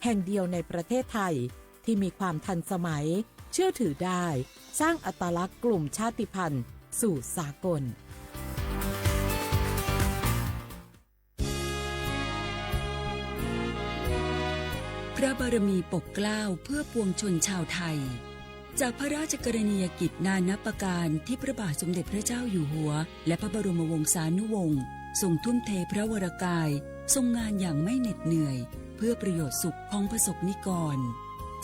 แห่งเดียวในประเทศไทย ที่มีความทันสมัย เชื่อถือได้ สร้างอัตลักษณ์กลุ่มชาติพันธุ์สู่สากล พระบารมีปกเกล้าเพื่อปวงชนชาวไทย จากพระราชกรณียกิจนานับประการที่พระบาทสมเด็จพระเจ้าอยู่หัว และพระบรมวงศานุวงศ์ทรงทุ่มเทพระวรกาย ทรงงานอย่างไม่เหน็ดเหนื่อย เพื่อประโยชน์สุขของประสบนิกร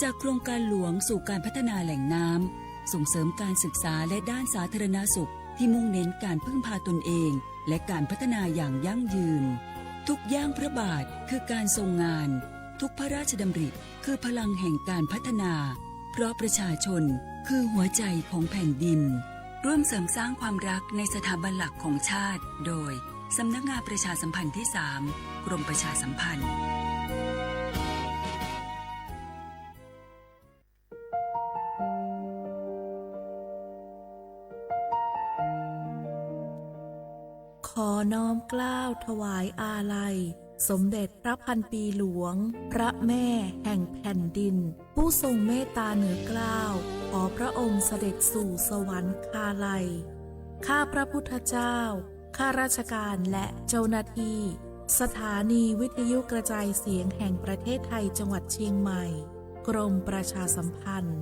จากโครงการหลวงสู่การพัฒนาแหล่งน้ำ ส่งเสริมการศึกษาและด้านสาธารณสุขที่มุ่งเน้นการพึ่งพาตนเอง และการพัฒนาอย่างยั่งยืน ทุกย่างพระบาทคือการทรงงาน ทุกพระราชดำริคือพลังแห่งการพัฒนา เพราะประชาชนคือหัวใจของแผ่นดิน ร่วมเสริมสร้างความรักในสถาบันหลักของชาติ โดย สำนักงานประชาสัมพันธ์ที่สาม กรมประชาสัมพันธ์ ขอน้อมเกล้าถวายอาลัย สมเด็จพระพันปีหลวง พระแม่แห่งแผ่นดิน ผู้ทรงเมตตาเหนือเกล้า ขอพระองค์เสด็จสู่สวรรคาลัย ข้าพระพุทธเจ้า ข้าราชการและเจ้าหน้าที่ สถานีวิทยุกระจายเสียงแห่งประเทศไทยจังหวัดเชียงใหม่ กรมประชาสัมพันธ์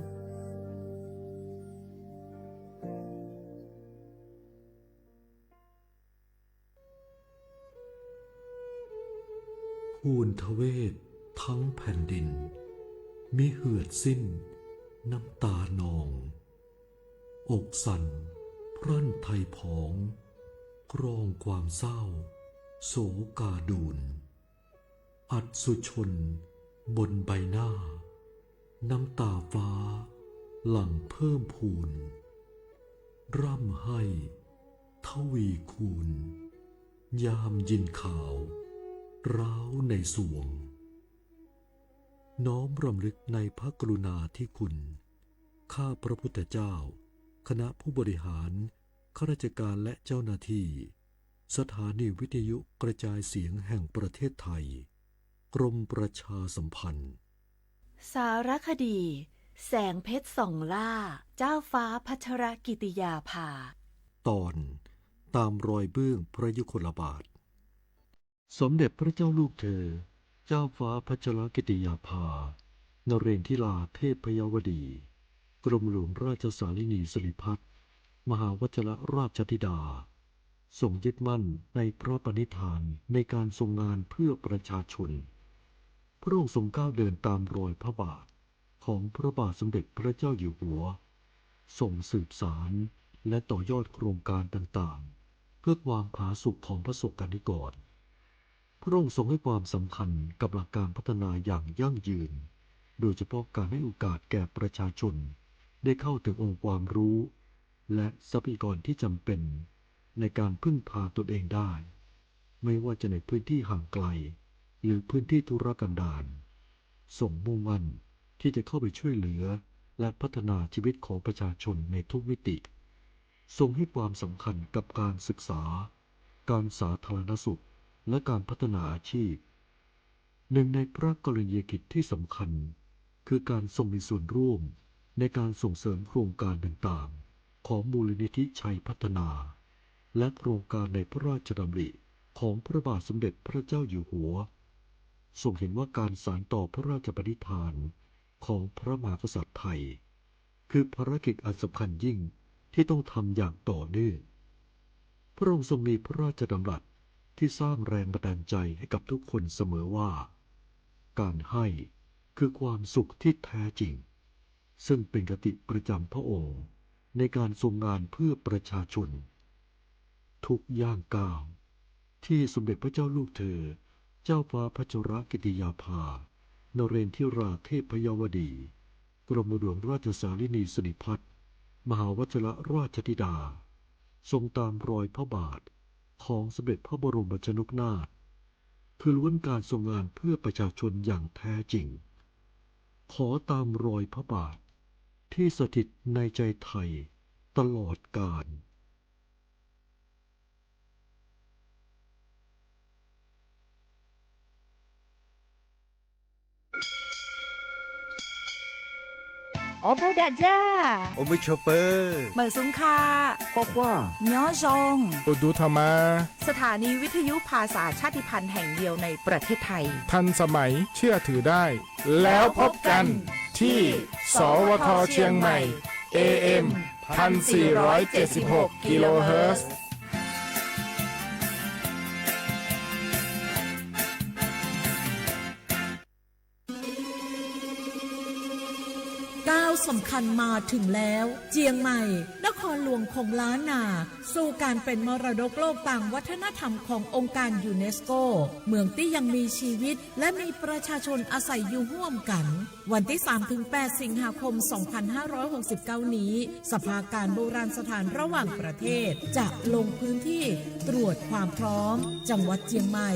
ทูลทเวศทั้งแผ่นดิน มิเหือดสิ้นน้ำตานอง อกสั่นพรั่นไทยผอง กรองความเศร้าโศกาดูล อัศชนบนใบหน้า น้ำตาฟ้าหลั่งเพิ่มพูน ร่ำไห้ทวีคูณ ยามยินข่าวร้าวในสวง น้อมรำลึกในพระกรุณาธิคุณ ข้าพระพุทธเจ้า คณะผู้บริหาร ข้าราชการและเจ้าหน้าที่ สถานีวิทยุกระจายเสียงแห่งประเทศไทย กรมประชาสัมพันธ์ สารคดี แสงเพชรส่องล่า เจ้าฟ้าพัชรกิติยาภา ตอน ตามรอยเบื้องพระยุคลบาท สมเด็จพระเจ้าลูกเธอ เจ้าฟ้าพัชรกิติยาภา นเรนทิราเทพยวดี กรมหลวงราชสารินีสิริพัฒน์ มหาวัชรราชธิดา ทรงยึดมั่นในพระปณิธานในการทรงงานเพื่อประชาชน พระองค์ทรงก้าวเดินตามรอยพระบาทของพระบาทสมเด็จพระเจ้าอยู่หัว ทรงสืบสานและต่อยอดโครงการต่างๆ เพื่อความผาสุกของพระสงฆ์นิกร พระองค์ทรงให้ความสำคัญกับหลักการพัฒนาอย่างยั่งยืน โดยเฉพาะการให้โอกาสแก่ประชาชนได้เข้าถึงองค์ความรู้ และทรัพยากรที่จำเป็นในการพึ่งพาตนเองได้ ไม่ว่าจะในพื้นที่ห่างไกล หรือพื้นที่ทุรกันดาร ทรงมุ่งมั่นที่จะเข้าไปช่วยเหลือ และพัฒนาชีวิตของประชาชนในทุกมิติ ทรงให้ความสำคัญกับการศึกษา การสาธารณสุข และการพัฒนาอาชีพ หนึ่งในพระกรณียกิจที่สำคัญ คือการทรงมีส่วนร่วมในการส่งเสริมโครงการต่างๆ ของมูลนิธิชัยพัฒนา และโครงการในพระราชดำริของพระบาทสมเด็จพระเจ้าอยู่หัว ทรงเห็นว่าการสานต่อพระราชปณิธานของพระมหากษัตริย์ไทย คือภารกิจอันสำคัญยิ่งที่ต้องทำอย่างต่อเนื่อง พระองค์ทรงมีพระราชดำรัสที่สร้างแรงบันดาลใจให้กับทุกคนเสมอว่า การให้คือความสุขที่แท้จริง ซึ่งเป็นคติประจำพระองค์ในการทรงงานเพื่อประชาชน ทุกย่างก้าวที่สมเด็จพระเจ้าลูกเธอ เจ้าฟ้าพัชรกิติยาภา นเรนทิราเทพยวดี กรมหลวงราชสารินีสิริพัฒน์ มหาวัชรราชธิดา ทรงตามรอยพระบาทของสมเด็จพระบรมชนกนาถ คือล้วนการทรงงานเพื่อประชาชนอย่างแท้จริง ขอตามรอยพระบาทที่สถิตในใจไทยตลอดกาล เ အီဘိဒၣ်ယၢ် အိၣ်မုာ်ဆိးပၢၤ မုာ်ဆူၣ်ခါ ကွၢ်ကွၢ် ညီယုၢ် အိၣ်ဒူထီၣ်မး สถานีวิทยุภาษาชาติพันธุ์แห่งเดียวในประเทศไทย ทันสมัย เชื่อถือได้ แล้วพบกันที่ สวท เชียงใหม่ เอ เอ็ม พันสี่ร้อยเจ็ดสิบหก กิโลเฮิรตซ์ ก้าวสำคัญมาถึงแล้ว เจียงใหม่ นครหลวงของล้านนา สู่การเป็นมรดกโลกตามวัฒนธรรมขององค์การยูเนสโก เมืองที่ยังมีชีวิต และมีประชาชนอาศัยอยู่ร่วมกัน วันที่ สามถึงแปด สิงหาคม สองพันห้าร้อยหกสิบเก้า นี้ สภาการโบราณสถานระหว่างประเทศ จะลงพื้นที่ตรวจความพร้อม จังหวัดเจียงใหม่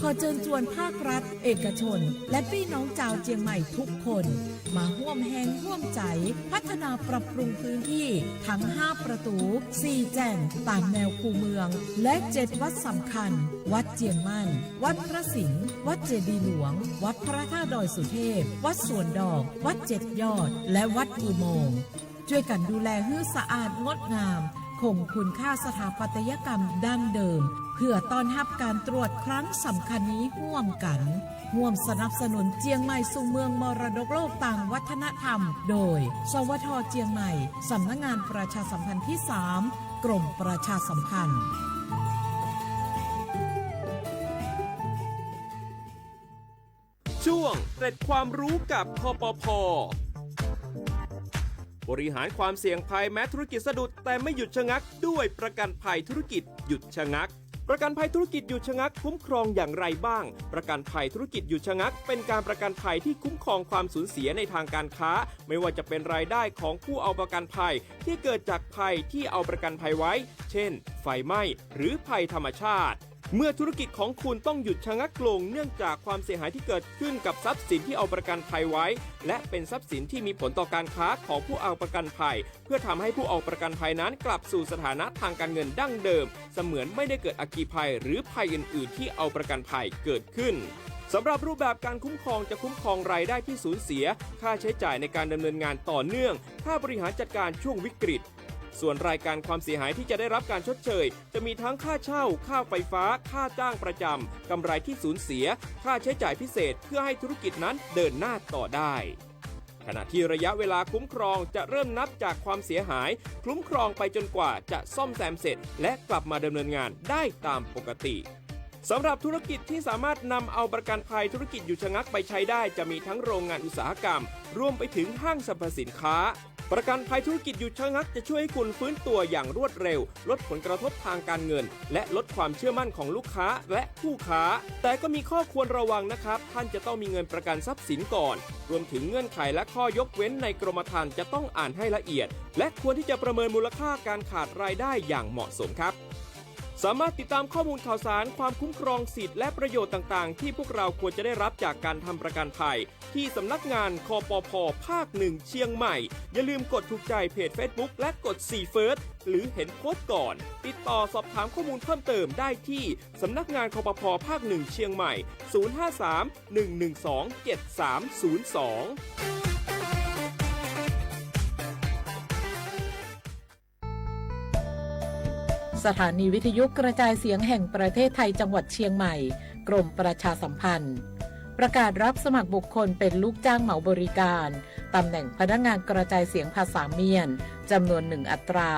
ขอเชิญชวนภาครัฐ เอกชน และพี่น้องชาวเจียงใหม่ทุกคน มาร่วมแฮงร่วมใจ๋ พัฒนาปรับปรุงพื้นที่ทั้ง ห้า ประตู สี่ แจ่ง ตามแนวคูเมือง และ เจ็ด วัดสำคัญ วัดเจียงมั่น วัดพระสิงห์ วัดเจดีย์หลวง วัดพระธาตุดอยสุเทพ วัดสวนดอก วัดเจ็ดยอด และวัดอุโมงค์ ช่วยกันดูแลหื้อสะอาดงดงาม คงคุณค่าสถาปัตยกรรมดั้งเดิม เพื่อต้อนรับการตรวจครั้งสำคัญนี้ร่วมกัน ร่วมสนับสนุนเจียงใหม่สู่เมืองมรดกโลกตามวัฒนธรรม โดย สวท เจียงใหม่ สำนักงานประชาสัมพันธ์ที่ สาม กรมประชาสัมพันธ์ ช่วงเกร็ดความรู้กับ คปภ. บริหารความเสี่ยงภัยแม้ธุรกิจสะดุดแต่ไม่หยุดชะงักด้วยประกันภัยธุรกิจหยุดชะงัก ประกันภัยธุรกิจหยุดชะงักคุ้มครองอย่างไรบ้าง ประกันภัยธุรกิจหยุดชะงักเป็นการประกันภัยที่คุ้มครองความสูญเสียในทางการค้า ไม่ว่าจะเป็นรายได้ของผู้เอาประกันภัยที่เกิดจากภัยที่เอาประกันภัยไว้ เช่น ไฟไหม้ หรือภัยธรรมชาติ เมื่อธุรกิจของคุณต้องหยุดชะงักลงเนื่องจากความเสียหายที่เกิดขึ้นกับทรัพย์สินที่เอาประกันภัยไว้ และเป็นทรัพย์สินที่มีผลต่อการค้าของผู้เอาประกันภัย เพื่อทำให้ผู้เอาประกันภัยนั้นกลับสู่สถานะทางการเงินดั้งเดิม เสมือนไม่ได้เกิดอัคคีภัยหรือภัยอื่นๆที่เอาประกันภัยเกิดขึ้น สำหรับรูปแบบการคุ้มครองจะคุ้มครองรายได้ที่สูญเสีย ค่าใช้จ่ายในการดำเนินงานต่อเนื่อง ค่าบริหารจัดการช่วงวิกฤต ส่วนรายการความเสียหายที่จะได้รับการชดเชย จะมีทั้งค่าเช่า ค่าไฟฟ้า ค่าจ้างประจำ กำไรที่สูญเสีย ค่าใช้จ่ายพิเศษ เพื่อให้ธุรกิจนั้นเดินหน้าต่อได้ ขณะที่ระยะเวลาคุ้มครองจะเริ่มนับจากความเสียหาย คุ้มครองไปจนกว่าจะซ่อมแซมเสร็จ และกลับมาดำเนินงานได้ตามปกติ สำหรับธุรกิจที่สามารถนำเอาประกันภัยธุรกิจหยุดชะงักไปใช้ได้ จะมีทั้งโรงงานอุตสาหกรรม รวมไปถึงห้างสรรพสินค้า ประกันภัยธุรกิจหยุดชะงักจะช่วยให้คุณฟื้นตัวอย่างรวดเร็ว ลดผลกระทบทางการเงิน และลดความเชื่อมั่นของลูกค้าและคู่ค้า แต่ก็มีข้อควรระวังนะครับ ท่านจะต้องมีเงินประกันทรัพย์สินก่อน รวมถึงเงื่อนไขและข้อยกเว้นในกรมธรรม์จะต้องอ่านให้ละเอียด และควรที่จะประเมินมูลค่าการขาดรายได้อย่างเหมาะสมครับ สามารถติดตามข้อมูลข่าวสาร ความคุ้มครองสิทธิ์และประโยชน์ต่างๆที่พวกเราควรจะได้รับจากการทำประกันภัย ที่สำนักงาน คปภ ภาค หนึ่ง เชียงใหม่ อย่าลืมกดถูกใจเพจ Facebook และกด See First หรือเห็นโพสต์ก่อน ติดต่อสอบถามข้อมูลเพิ่มเติมได้ที่สำนักงาน คปภ ภาค หนึ่ง เชียงใหม่ ศูนย์ห้าสาม หนึ่งหนึ่งสอง เจ็ดสามศูนย์สอง สถานีวิทยุกระจายเสียงแห่งประเทศไทยจังหวัดเชียงใหม่ กรมประชาสัมพันธ์ ประกาศรับสมัครบุคคลเป็นลูกจ้างเหมาบริการ ตำแหน่งพนักงานกระจายเสียงภาษาเมียน จำนวนหนึ่งอัตรา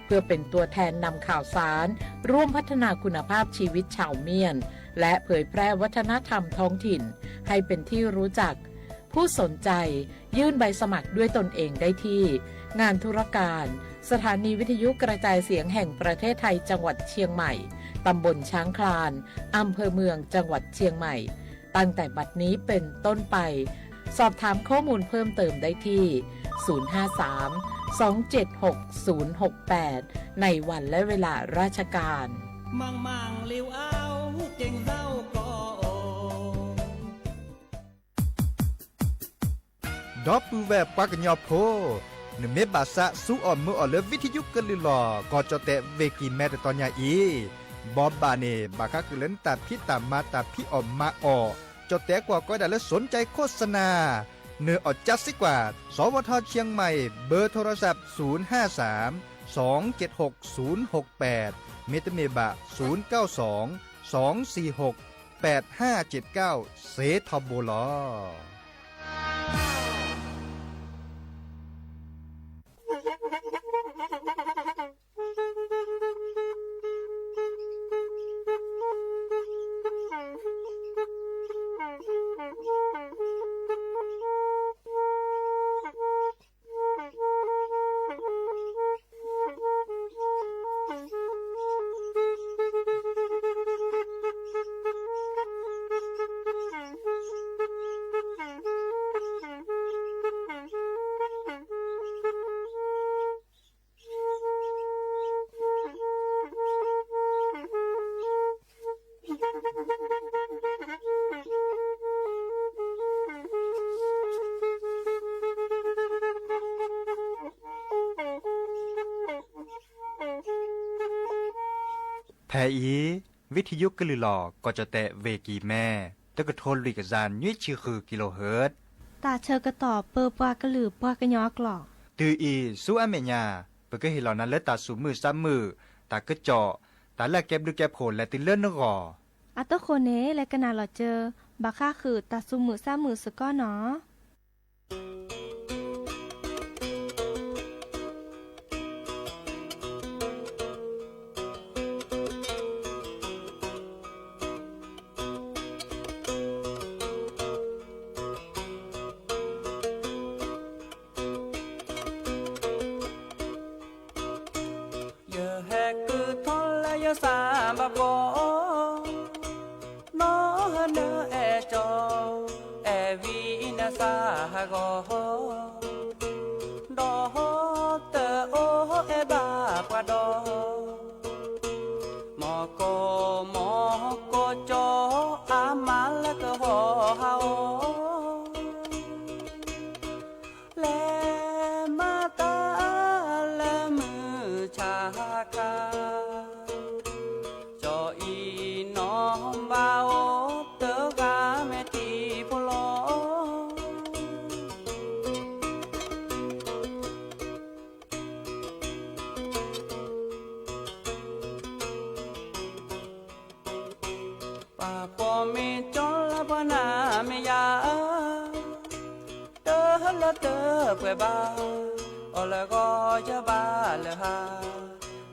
เพื่อเป็นตัวแทนนำข่าวสาร ร่วมพัฒนาคุณภาพชีวิตชาวเมียน และเผยแพร่วัฒนธรรมท้องถิ่น ให้เป็นที่รู้จัก ผู้สนใจ ยื่นใบสมัครด้วยตนเองได้ที่ งานธุรการ สถานีวิทยุกระจายเสียงแห่งประเทศไทยจังหวัดเชียงใหม่ ตำบลช้างคลาน อำเภอเมืองจังหวัดเชียงใหม่ ตั้งแต่บัดนี้เป็นต้นไป สอบถามข้อมูลเพิ่มเติมได้ที่ ศูนย์ห้าสาม สองเจ็ดหก ศูนย์หกแปด ในวันและเวลาราชการ ဒီပုၢ်ဝဲၢ်ပှၤကညီဖိ, နမ့ၢ်ဘၣ်သးစူၤအီၣ်မုာ်အီၣ်လၢ ဝံထံယုကလုၢ်လီၤ ကီၢ်ကၠီၣ်တဲၣ်ဝ့ၢ်ကံၢ်မဲတတီၤညါအံၤ, ဘီဘၣ်န့ၣ် ဘၣ်ဃးဃုာ်လၢနတၢ်ဖံးတၢ်မၤ တၢ်ဖံးအီၣ်မၤအီၣ်, ကၠီၣ်တဲၣ်ကွၢ်ကီဒၣ်လၢ สนใจโฆษณา, နၢ်အီၣ်ကၠၢစ့ကွၢ် สวท.เชียงใหม่ เบอร์โทรศัพท์ ศูนย์ห้าสาม สองเจ็ดหก ศูนย์หกแปด မ့တမ့ၢ်ဘၣ် ศูนย์เก้าสอง สองสี่หก แปดห้าเจ็ดเก้า စ့ထီဘိလီၤ. ဖဲအံၤ ဝံထယုကလုၢ်လီၤ ကီၢ်ကၠီၣ်တဲၣ် ဝ့ၢ်ကံၤမဲ တကထိလွံၢ်ကယၤနွံဆံဃုကံလိဟၢၣ်, တၢ်ဆၢကတီၢ်ပၢပှၤကလုာ်ပှၤကညီအကျိာ်, တုၤအံၤဆူအမဲာ်ညါ ပကဟ့ၣ်လီၤနၤလၢတၢ်သူၣ်မုာ်သးမုာ်, တၢ်ကစီၣ်, တၢ်လၢအကဲဘျုးကဲဖှိၣ်လဲၤတုၤလၢနဂီၢ်. အတဃိန့ၣ် လဲၤကနၣ်လီၤစၢၤ ဘၣ်ဃးဃုာ်တၢ်သူၣ်မုာ်သးမုာ်စ့ၢ်ကီးနီၤ. ယဟဲကုၢ်ထီၣ်လၢယစၢ်ဘၣ်ဘီ, နီၢ်ဟၢနၢအဲၣ်ကၠီ, အဲၣ်ဝံနစၢ်ဟးဂီၤ, ဒီးတအိၣ်အဲၣ်ဘၣ်ပှၤဒီး, မီၢ်ကိၢ်မီၢ်ကိၢ်ကၠီအမါလၢကဟီၣ်ဟးအီၤ လဲၤမၤတၢ်လၢမုၢ်ဆါခါ, ကၠီအံၤနီၢ်ဘၣ်အိၣ်တဂၤမဲာ်ထံဖိလီၤ. ပှၤပိာ်မ့ၢ်ကၠီလၢပှၤနၤမ့ၢ်ယၤ, တလၢတပှဲၤဘၣ်, အီၣ်လၢဂီၤယဘၣ်လၢဟါ,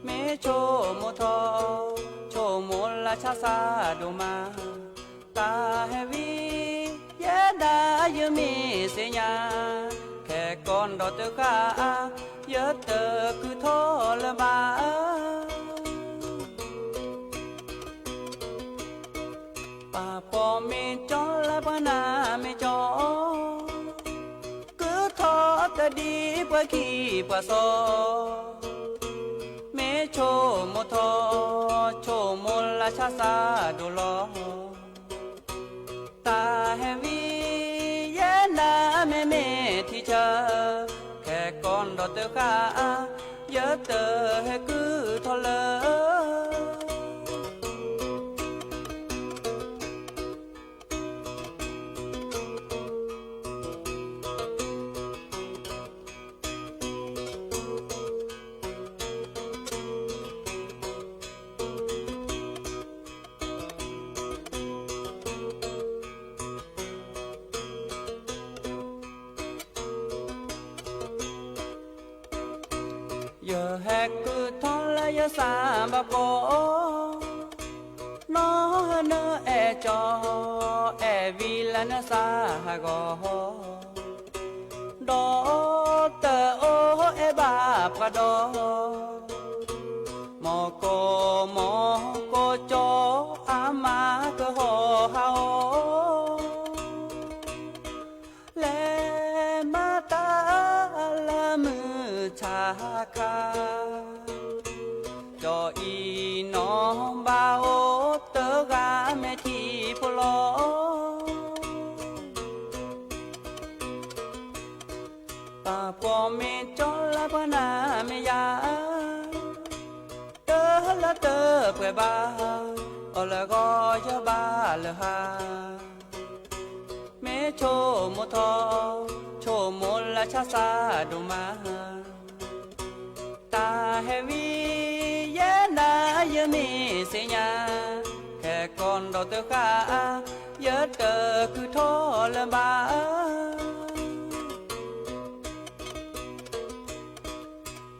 မ့ၢ်ဆိကမိၣ်ထီၣ်, ဆိကမိၣ်လၢဆါစၢ်ဒိၣ်မး, တၢ်ဟဲဝံ, ယဲဒၣ်ယမ့ၢ်သ့ၣ်ညါ, ခဲကိးဒီးတဃၣ်, ယတကုၢ်ထီၣ်လၢၤဘၣ်. ပှၤပိာ်မ့ၢ်ကၠီလၢပှၤနၤမ့ၢ်ကၠီ, ကုၢ်ထီၣ်တဒ်ပှၤခံပှၤစီ, မ့ၢ်ဆိကမိၣ်ထီၣ်, ဆိကမိၣ်လၢဆါစၢ်ဒိၣ်လီၤ. တၢ်ဟဲဝံ, ယဲဒၣ်မ့မ့ၢ်ထံဆၢ, ခဲကိးဒီးတဃၣ်, ယတဟဲကုၢ်ထီၣ်လၢ ယဟဲကုၢ်ထီၣ်လၢယစၢ်ဘၣ်ဘီ, နီၢ်ဟၢနၢအဲၣ်ကၠီ, အဲၣ်ဝံလၢနစၢ်ဟးဂီၤ, ဒီးတအိၣ်အဲၣ်ဘၣ်ပှၤဒီး, မီၢ်ကိၢ်မီၢ်ကိၢ်ကၠီအမါကဟီၣ်ဟးအီၤ လဲၤမၤတၢ်လၢမုၢ်ဆါခါ, ကၠီအံၤနီၢ်ဘၣ်အိၣ်တဂၤမဲာ်ထံဖိလီၤ. ပှၤပိာ်မ့ၢ်ကၠီလၢပှၤနၤမ့ၢ်ယၤ, တလၢတပှဲၤဘၣ်, အီၣ်လၢဂီၤယဘၣ်လၢဟါ, မ့ၢ် မ့ၢ်ဆိကမိၣ်ထီၣ်, ဆိကမိၣ်လၢဆၣ်စၢ်ဒိၣ်မး, တၢ်ဟဲဝံၤ ယဲဒၣ်ယမ့ၢ်သ့ၣ်ညါ, ဟဲကီၢ်ဒီးတဃၣ်, ယတခုထီၣ်လၢၤဘၣ်.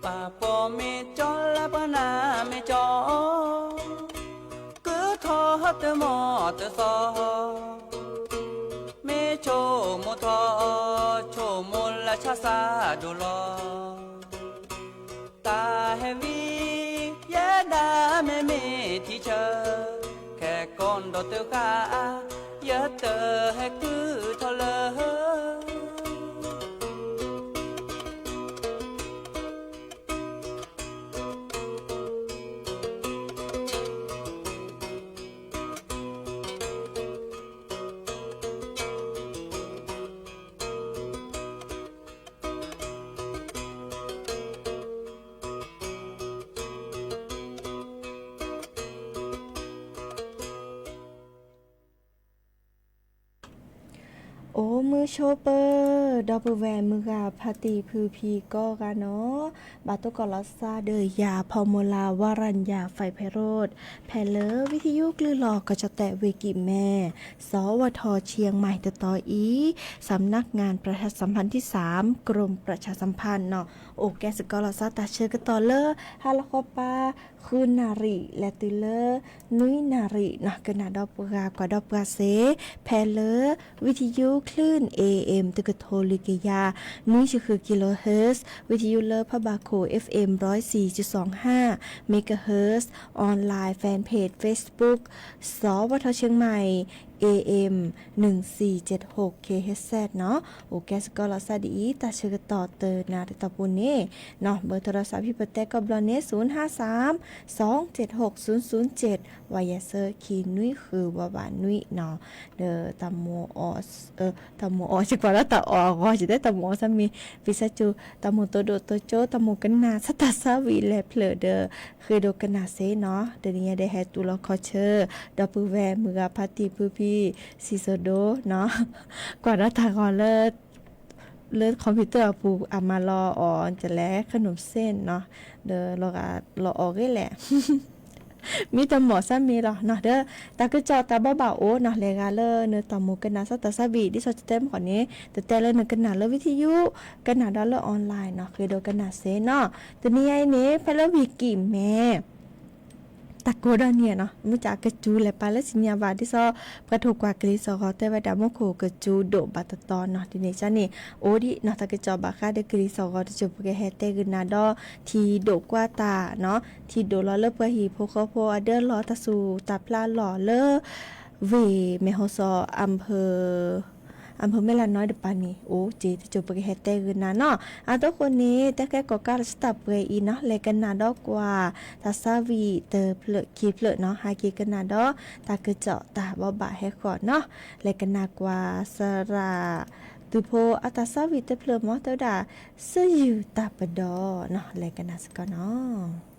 ပှၤပိာ်မ့ၢ်ကၠီလၢပှၤနၢ်မ့ၢ်ကၠီ, ကထီၣ်တမီၢ်တသီ, မ့ၢ်ဆိကမိၣ်ထီၣ်, ဆိကမိၣ်လၢဆၣ်စၢ်ဒိၣ်လီၤ. တၢ်ဟဲဝံၤ ယဲဒၣ်မ့မ့ၢ်ထံဆၢ, ဟဲကီၢ်ဒီးတဃၣ်, ယတဟဲကုၢ်ထီၣ်လၢၤ. အိၣ်မုာ်ဆိးပၢၤ ဒီပုၢ်ဝဲၢ်မုၢ်ဂၤ ဖါတံၢ်ဖုဖံကိးဂၤနီၤ, ဘၣ်တိၢ်ကီၢ်လီၤစၢ်ဒီးယၤ ဖီမူလါ ဝါရၣ်ယၤ ဖဲးဖဲးရိး, ဖဲလၢဝံထယုၢ်ကလုၢ်လီၤကီၢ်ကၠီၣ်တဲၣ်ဝ့ၢ်ကံၣ်မဲ, စဝထ เชียงใหม่ တတီၤအံၤ, สำนักงานประชาสัมพันธ์ที่สาม กรมประชาสัมพันธ์နီၤ, အိၣ်ကဲစ့ၢ်ကီးလီၤစၢ်တၢ်ဆၢကတီၢ်လၢ ဟါလီၤဃီပၤ ဃုနၣ်ရံၣ် လဲၤတုၤလၢ နွံနၣ်ရံၣ်နီၤ, ကနၣ်ဒီးပှၤကွၢ်ဒီးပှၤစ့ၢ်, ဖဲလၢ ဝံထယုၢ်ကလုၢ် เอเอ็ม တကထိလွံၢ်ကယၤ နွံဆံဃု kilohertz, ဝံထယုၢ်လၢဖးဘၣ်ခိၣ် เอฟเอ็ม ร้อยสี่จุดสองห้า megahertz, online fanpage Facebook สวท เชียงใหม่ เอเอ็ม หนึ่งสี่เจ็ดหก คิโลเฮิรตซ์နီၤ, အိၣ်ကဲစ့ၢ်ကီးလီၤစၢ်ဒ်အံၤ တၢ်ဆၢကတီၢ်တနၣ်ရံၣ်တီၢ်ပူၤန့ၣ်နီၤ, เบอร์โทรศัพท์ဖဲပတဲကီးဘျီန့ၣ် ศูนย์ห้าสาม สองเจ็ดหก ศูนย์ศูนย์เจ็ด ဝၤယဲၢ်ဆၢခံနွံဃု ဝၤဘၣ်နွံနီၤ, ဒီးတၢ်မိၣ်အီၣ် တၢ်မိၣ်အီၣ် ယကွၢ်လၢတၢ်အီၣ်အဂီၢ် ယတဲတၢ်မိၣ်အီၣ်ဆၢမံၤ ဝံသးစူၤ တၢ်မိၣ်တိဒိၣ်တိကၠိ တၢ်မိၣ်ကနၣ် ဆၢတၢ်ဆါဝံၤလဲၤဖျၢၣ်ဒီး ဃ့ဒိးကနၣ်စ့ၢ်နီၤ, တနံၤညါဒဲးဟဲတူၢ်လီၤခီဆၢ ဒီပုၢ်ဝဲၢ်မုၢ်ဂၤဖါတံၢ်ဖုဖံ စံၣ်စိၤဒိနီၤ, ကွၢ်ဒီးတၢ်ဂီၤလၢ လၢ computer အပူၤ အမၤလီၤအီၣ် ကလဲၤ ခနုာ်စ့ၢ်နီၤ, ဒီးလီၤဂာ်လီၤအီၣ်ဂ့ၤလဲၣ် မ့ၢ်တၢ်မိၣ်ဆၢမံၤလီၤနီၤ, ဒီးတၢ်ကစီၣ်တၢ်ဘိးဘၣ်အိၣ်နီၤ, လဲၤဂၤလၢနတၢ်မိၣ်ကနၣ် ဆၢတၢ်ဆါဝံၤ ဒ်သိးတဲမ့ၢ်ဃီန့ၣ် တတဲလၢနကနၣ်လၢဝံထယုၢ် ကနၣ်ဒီးလၢ online နီၤ, ဃ့ဒိးကနၣ်စ့ၢ်နီၤ, တနံၤညါအံၤန့ၣ် ဖဲလၢဝ့ၢ်ကံၣ်မဲ တၢ်ကိးဒီးန့ၣ်နီၤ, မ့ၢ်ကကၠူလဲၤပာ်လၢစံၣ်ညါဘၣ် ဒ်သိး ပှၤထိၣ်ကွၢ်ကလံၤစီၣ်ဂီၤ တဲဝဲဒၣ်မူခိၣ်ကစူၤဒိၣ်ဘၣ်တတီနီၤ, ဒ်န့ၣ်ကန့ၣ် အိၣ်ဒံးနီၤ, တၢ်ကစီၣ်ဘၣ်ဃးဒီးကလံၤစီၣ်ဂီၤ တစိၢ်ပကဟဲတဲကနၣ်ဒီး ထံဒိၣ်ကွၢ်တၢ်နီၤ, ထံဒိၣ်လီၤလၢပှၤဟံၣ်ဖိဃီဖိအဒၢလီၤ တၢ်ဆူၣ်တၢ်ဖျါလီၤလၢ ဝ့ၢ်မဲၢ်ဟီၣ်စီၤ အၣ် အၣ်ဖၢၣ်မဲၢ်လးနီတပၤန့ၣ် အိၣ်က့ၤ တစိၢ်ပကဟဲတဲကနၣ်နီၤ, အသိးဃိန့ၣ် တဲဃဲကီၣ်ကးတၢ်ဆၢတၢ်ပှဲၤအံၤနီၤ, လဲၤကနၣ်ဒီးကွၢ် တၢ်ဆါဝံၤတဖျၢၣ်ခံဖျၢၣ်နီၤ, ဟဲက့ၤကနၣ်ဒီး တၢ်ကစီၣ်တၢ်ဘိးဘၣ်ဟဲဃီနီၤ, လဲၤကနၣ်ကွၢ်စရၣ် သုးဖိအတၢ်ဆါဝံၤတဖျၢၣ်မ့ၢ်တဲဝဲဒၣ် စယူၢ်တၢ်ပဒီနီၤ, လဲၤကနၣ်စ့ၢ်ကီးနီၤ.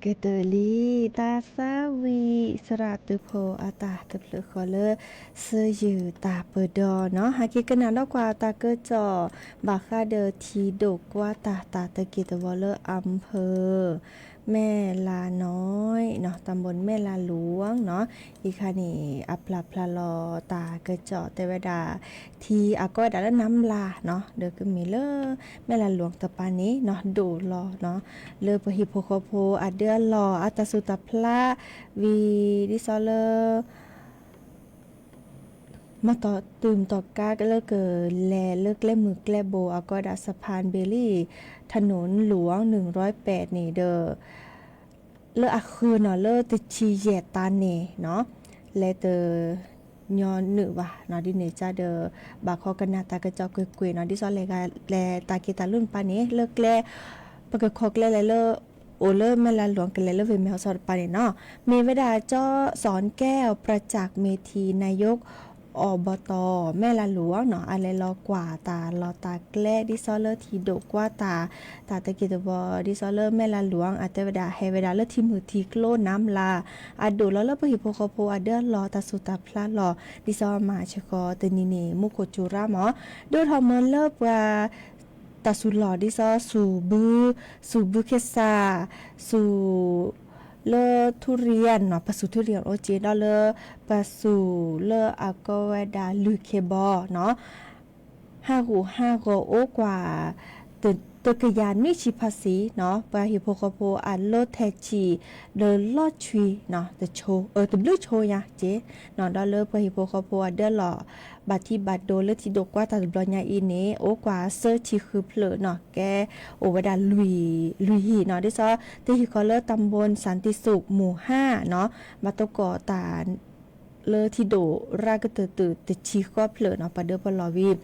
ကတၢၢ်လံ တၢ်သးဝံၣ်သရၣ်သုးဖိအတၢ်တဖျၢၣ်ဃီလၢ စၢယုၢ်တၢ်ပၢၢ်ဒီးနီၤ ဟဲက့ၤကနၣ်ဒီးကွၢ်တၢ်ကစီၣ် ဘၣ်ဃးဒီးထံဒိၣ်ကွၢ်တၢ် တၢ်သုးက့သဝီလၢအဖၢ မဲၢ်လးနီၤနီၤ တၢ်ဘိၣ်မဲၢ်လးလူၤနီၤ အံၤခါန့ၣ် အပျၢ်ဖျါလီၤတၢ်ကစီၣ်တဲဝဲဒၣ် ထံအကိးဝဲဒၣ်လၢနါမျၢ်နီၤ ဒီးကမ့ၢ်လၢ မဲၢ်လးလူၤတပၤန့ၣ်နီၤ ဒိၣ်လီၤနီၤ လၢပဟံၣ်ဖိဃီဖိအဒၢအလီၢ် အတၢ်စူၢ်တၢ်ဖျါ ဝံၤဒ်သိးလၢ မတီၤတုၤမတီၤကါလၢကလဲၤလၢ ကျဲမုၢ်ကျဲဘိ အကိးဝဲဒၣ် สะพานเบลลี่ ถนนหลวงหนึ่งร้อยแปด န့ၣ်ဒီး လၢအဃၢၤနီၤ လၢတဆံယဲၢ်သးန့ၣ်နီၤ လဲၤတ ညီနုၢ်ဘၣ်နီၤ ဒ်န့ၣ်ကဒီး ဘၣ်ခီကနၣ်တၢ်ကစီၣ်ကွ့ၢ်ကွ့ၢ်နီၤ ဒ်သိးလဲၤဂၤလဲၤတၢ်က့ၤတၢ်လိၣ်တပၤန့ၣ် လၢကျဲ ပကခီကျဲလဲၤလၢ အိၣ်လၢမဲၢ်လးလူၤကလဲၤလၢဝ့ၢ်မဲၢ်ဟီၣ်စီတပၤန့ၣ်နီၤ မ့ၢ်ဝဲဒၣ် ကၠီစီၣ်ကဲၣ် ประจักษ์เมธี นายก อบต မဲၢ်လးလူၤနီၤ အလဲၤလီၤကွၢ်တၢ်လီၢ်တၢ်ကျဲ ဒ်သိးလၢထံဒိၣ်ကွၢ်တၢ် တၢ်သုးက့သဝီ ဒ်သိးလၢမဲၢ်လးလူၤ အတဲဝဲဒၣ်ဟဲဝဲဒၣ်လၢထံမုၢ်ထံကျိနါမျၢ် အဒိၣ်လီၤလၢပဟံၣ်ဖိဃီဖိအဒၢအလီၢ် တၢ်စူၢ်တၢ်ဖျါလီၤ ဒ်သိးမၤဆၢဃီတနံၤန့ၣ် မူခိၣ်စူၤရါမး ဒိၣ်ထီၣ်မးလၢပှၤ တၢ်စူၤလီၢ် ဒ်သိးစူၤဘု စူၤဘုခ့စၢ် စူၤ လၢ ทุเรียน နီၤ ပှၤစူၤ ทุเรียน အိၣ်က့ ဒီးလၢ ပှၤစူၤလၢအကိးဝဲဒၣ်လုၢ်ခ့ဘီနီၤ ဟးဂူာ်ဟးဂီၤအိၣ်ကွၢ် တကယၤနွံဆံဖးစံနီၤ ပှၤဟံၣ်ဖိဃီဖိအလီၢ်ထဲဆံး ဒီးလီၢ်ဆွံနီၤ တဘျုးဆိညါက့နီၤ ဒီးလၢပှၤဟံၣ်ဖိဃီဖိအဒၢအလီၢ် ဘၣ်ထံဘၣ်ဒိလၢထံဒိၣ်ကွၢ်တၢ်တဘျီညါအံၤန့ၣ် အိၣ်ကွၢ်သၢဆံဃုဖျၢၣ်နီၤ ကဲအိၣ်ဝဲဒၣ်လွံၢ်ဟံၣ်နီၤ ဒ်သိး တဟံၣ်ဃီလၢ ตำบลสันติสุข หมู่ห้า နီၤ ဘၣ်တကိးတၢ် လၢထံဒိၣ်ရၢ်ကတၢၢ်တုၤတဆံဃိးဖျၢၣ်နီၤ ပှၤဒၢပလီၢ်ဝံၤ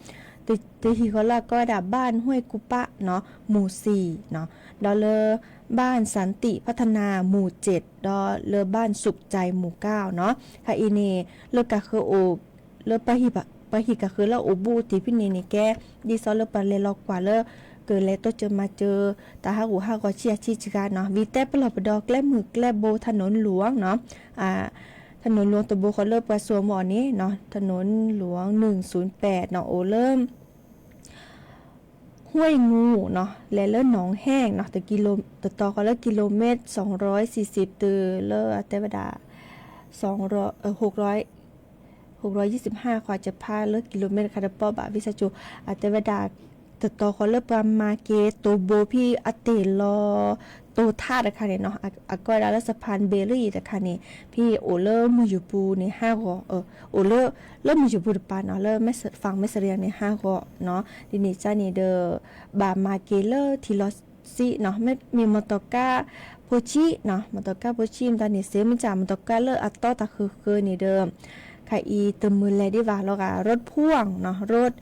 တဟံၣ်ဃီလၢအကိးဝဲဒၣ် บ้านห้วยกุปะ နီၤ หมู่สี่ နီၤ ဒီးလၢ บ้านสันติพัฒนา หมู่เจ็ด ဒီးလၢ บ้านสุขใจ หมู่เก้า နီၤ ခါအံၤန့ၣ် လၢကးဃၢၤအိၣ် လၢပှၤဟံၣ်ကးဃၢၤလၢအိၣ်ဘူးအိၣ်တံၢ်ဖဲန့ၣ်န့ၣ်ကဲ ဒ်သိးလၢပှၤလဲၤလီၤကွၢ်လၢ ကလဲၤတိစၢၤမၤစၢၤ တၢ်ဟးဂူာ်ဟးဂီၤဆံးအဆံးစှၤနီၤ ဝံၤတဲပလီၢ်ပဒီးကျဲမုၢ်ကျဲဘိ ถนนหลวง နီၤ ถนนหลวง တဘိဃီလၢပှၤစိာ်မီၣ်န့ၣ်နီၤ ถนนหลวง หนึ่งศูนย์แปด နီၤ အိၣ်လၢ ห้วยงู နီၤ လဲၤလၢ หนองแห้ง နီၤ တတီၤဃီလၢ กิโลเมตรสองร้อยสี่สิบ တုၤလၢအတဲဝဲဒၣ် หกร้อยยี่สิบห้า ဃီ ကဖးလၢ กิโลเมตร တခါတပီၢ်ဘၣ် ဝံသးစူၤ အတဲဝဲဒၣ် တတီၤဃီလၢပှၤမၤက့ၤတိၤဘိဖဲအတ့ၢ်လီၤ တိၤထးတခါန့ၣ်နီၤ အကိးဝဲဒၣ်လၢ สะพานเบลลี่ တခါန့ၣ် ဖဲအိၣ်လၢမုၢ်ယူၤပူၤန့ၣ်ဟးဂီၤ အိၣ်လၢ လၢမုၢ်ယူၤပူၤတပၤနီၤ လၢ ฝั่งแม่เสรียง န့ၣ်ဟးဂီၤနီၤ ဒ်န့ၣ်ကန့ၣ်ဒီး ဘၣ်မၤက့ၤလၢထံလီၤဆံးနီၤ မ့ၢ်မီၢ်တီၢ်ကါဖိဆံးနီၤ မီၢ်တီၢ်ကါဖိဆံးမတၤန့ၣ်စ့ မ့ၢ်ကမီၢ်တီၢ်ကါလၢအတီတၢ်ဃၢၤဃၢၤန့ၣ်ဒီး ခါအံၤတမုာ်လဲၤဒံးဘၣ်လီၤဂာ် รถพ่วง နီၤ รถ ဒ်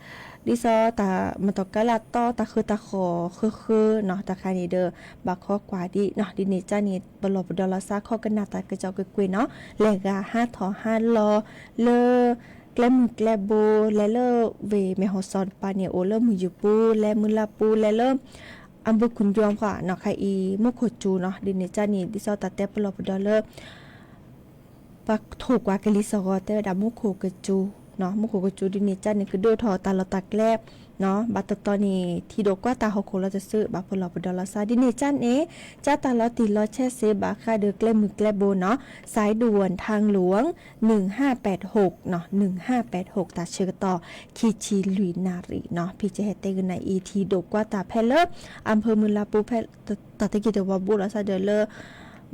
သိးတၢ်မီၢ်တီၢ်ကါလၢအတီတၢ်ဃၢၤတၢ်ဃီၤဃၢၤဃၢၤနီၤ တၢ်ခါန့ၣ်ဒီး ဘၣ်ခီကွၢ်ဒံးနီၤ ဒ်န့ၣ်ကန့ၣ် ပလီၢ်ပဒီလီၤသးခီကနၣ်တၢ်ကစီၣ်ကွ့ၢ်ကွ့ၢ်နီၤ လဲၤဂၤဟးထီၣ်ဟးလီၤလၢ ကျဲမုၢ်ကျဲဘိ လဲၤလၢဝ့ၢ်မဲၢ်ဟီၣ်စီၤတပၤန့ၣ် အိၣ်လၢမုၢ်ယူၤပူၤ လဲၤမုၢ်လၢ်ပူၤ လဲၤလၢ อำเภอขุนยวม ဃီနီၤ ခါအံၤ မူခိၣ်စူၤနီၤ ဒ်န့ၣ်ကန့ၣ် ဒ်သိးတၢ်တဲပလီၢ်ပဒီလၢ ပှၤထိၣ်ကွၢ်ကလံၤစ့ၢ်ကီး တဲဝဲဒၣ်မူခိၣ်ကစူၤနီၤ မူခိၣ်ကစူၤဒ်န့ၣ်ကန့ၣ် ကဒိၣ်ထီၣ်တၢ်လီၢ်တၢ်ကျဲနီၤ ဘၣ်တတီၤန့ၣ် ထံဒိၣ်ကွၢ်တၢ်ဟီၣ်ခိၣ်လီၤတစု ဘၣ်ပလီၢ်ပဒီလီၤသး ဒ်န့ၣ်ကန့ၣ် ကတၢ်လီၤတံၢ်လီၤဆဲးစ့ ဘၣ်ဃးဒီးကျဲမုၢ်ကျဲဘိနီၤ สายด่วนทางหลวง หนึ่งห้าแปดหก နီၤ หนึ่งห้าแปดหก တၢ်ဆၢကတီၢ် ခံဆံလွံၢ်နၣ်ရံၣ်နီၤ ဖဲကဟဲတဲဂုာ်နၤအံၤ ထံဒိၣ်ကွၢ်တၢ်ဖဲလၢ อำเภอ မုၢ်လၢ်ပူၤ ဖဲ တၢ်သုးက့သဝီဘူးလီၤသးဒီးလၢ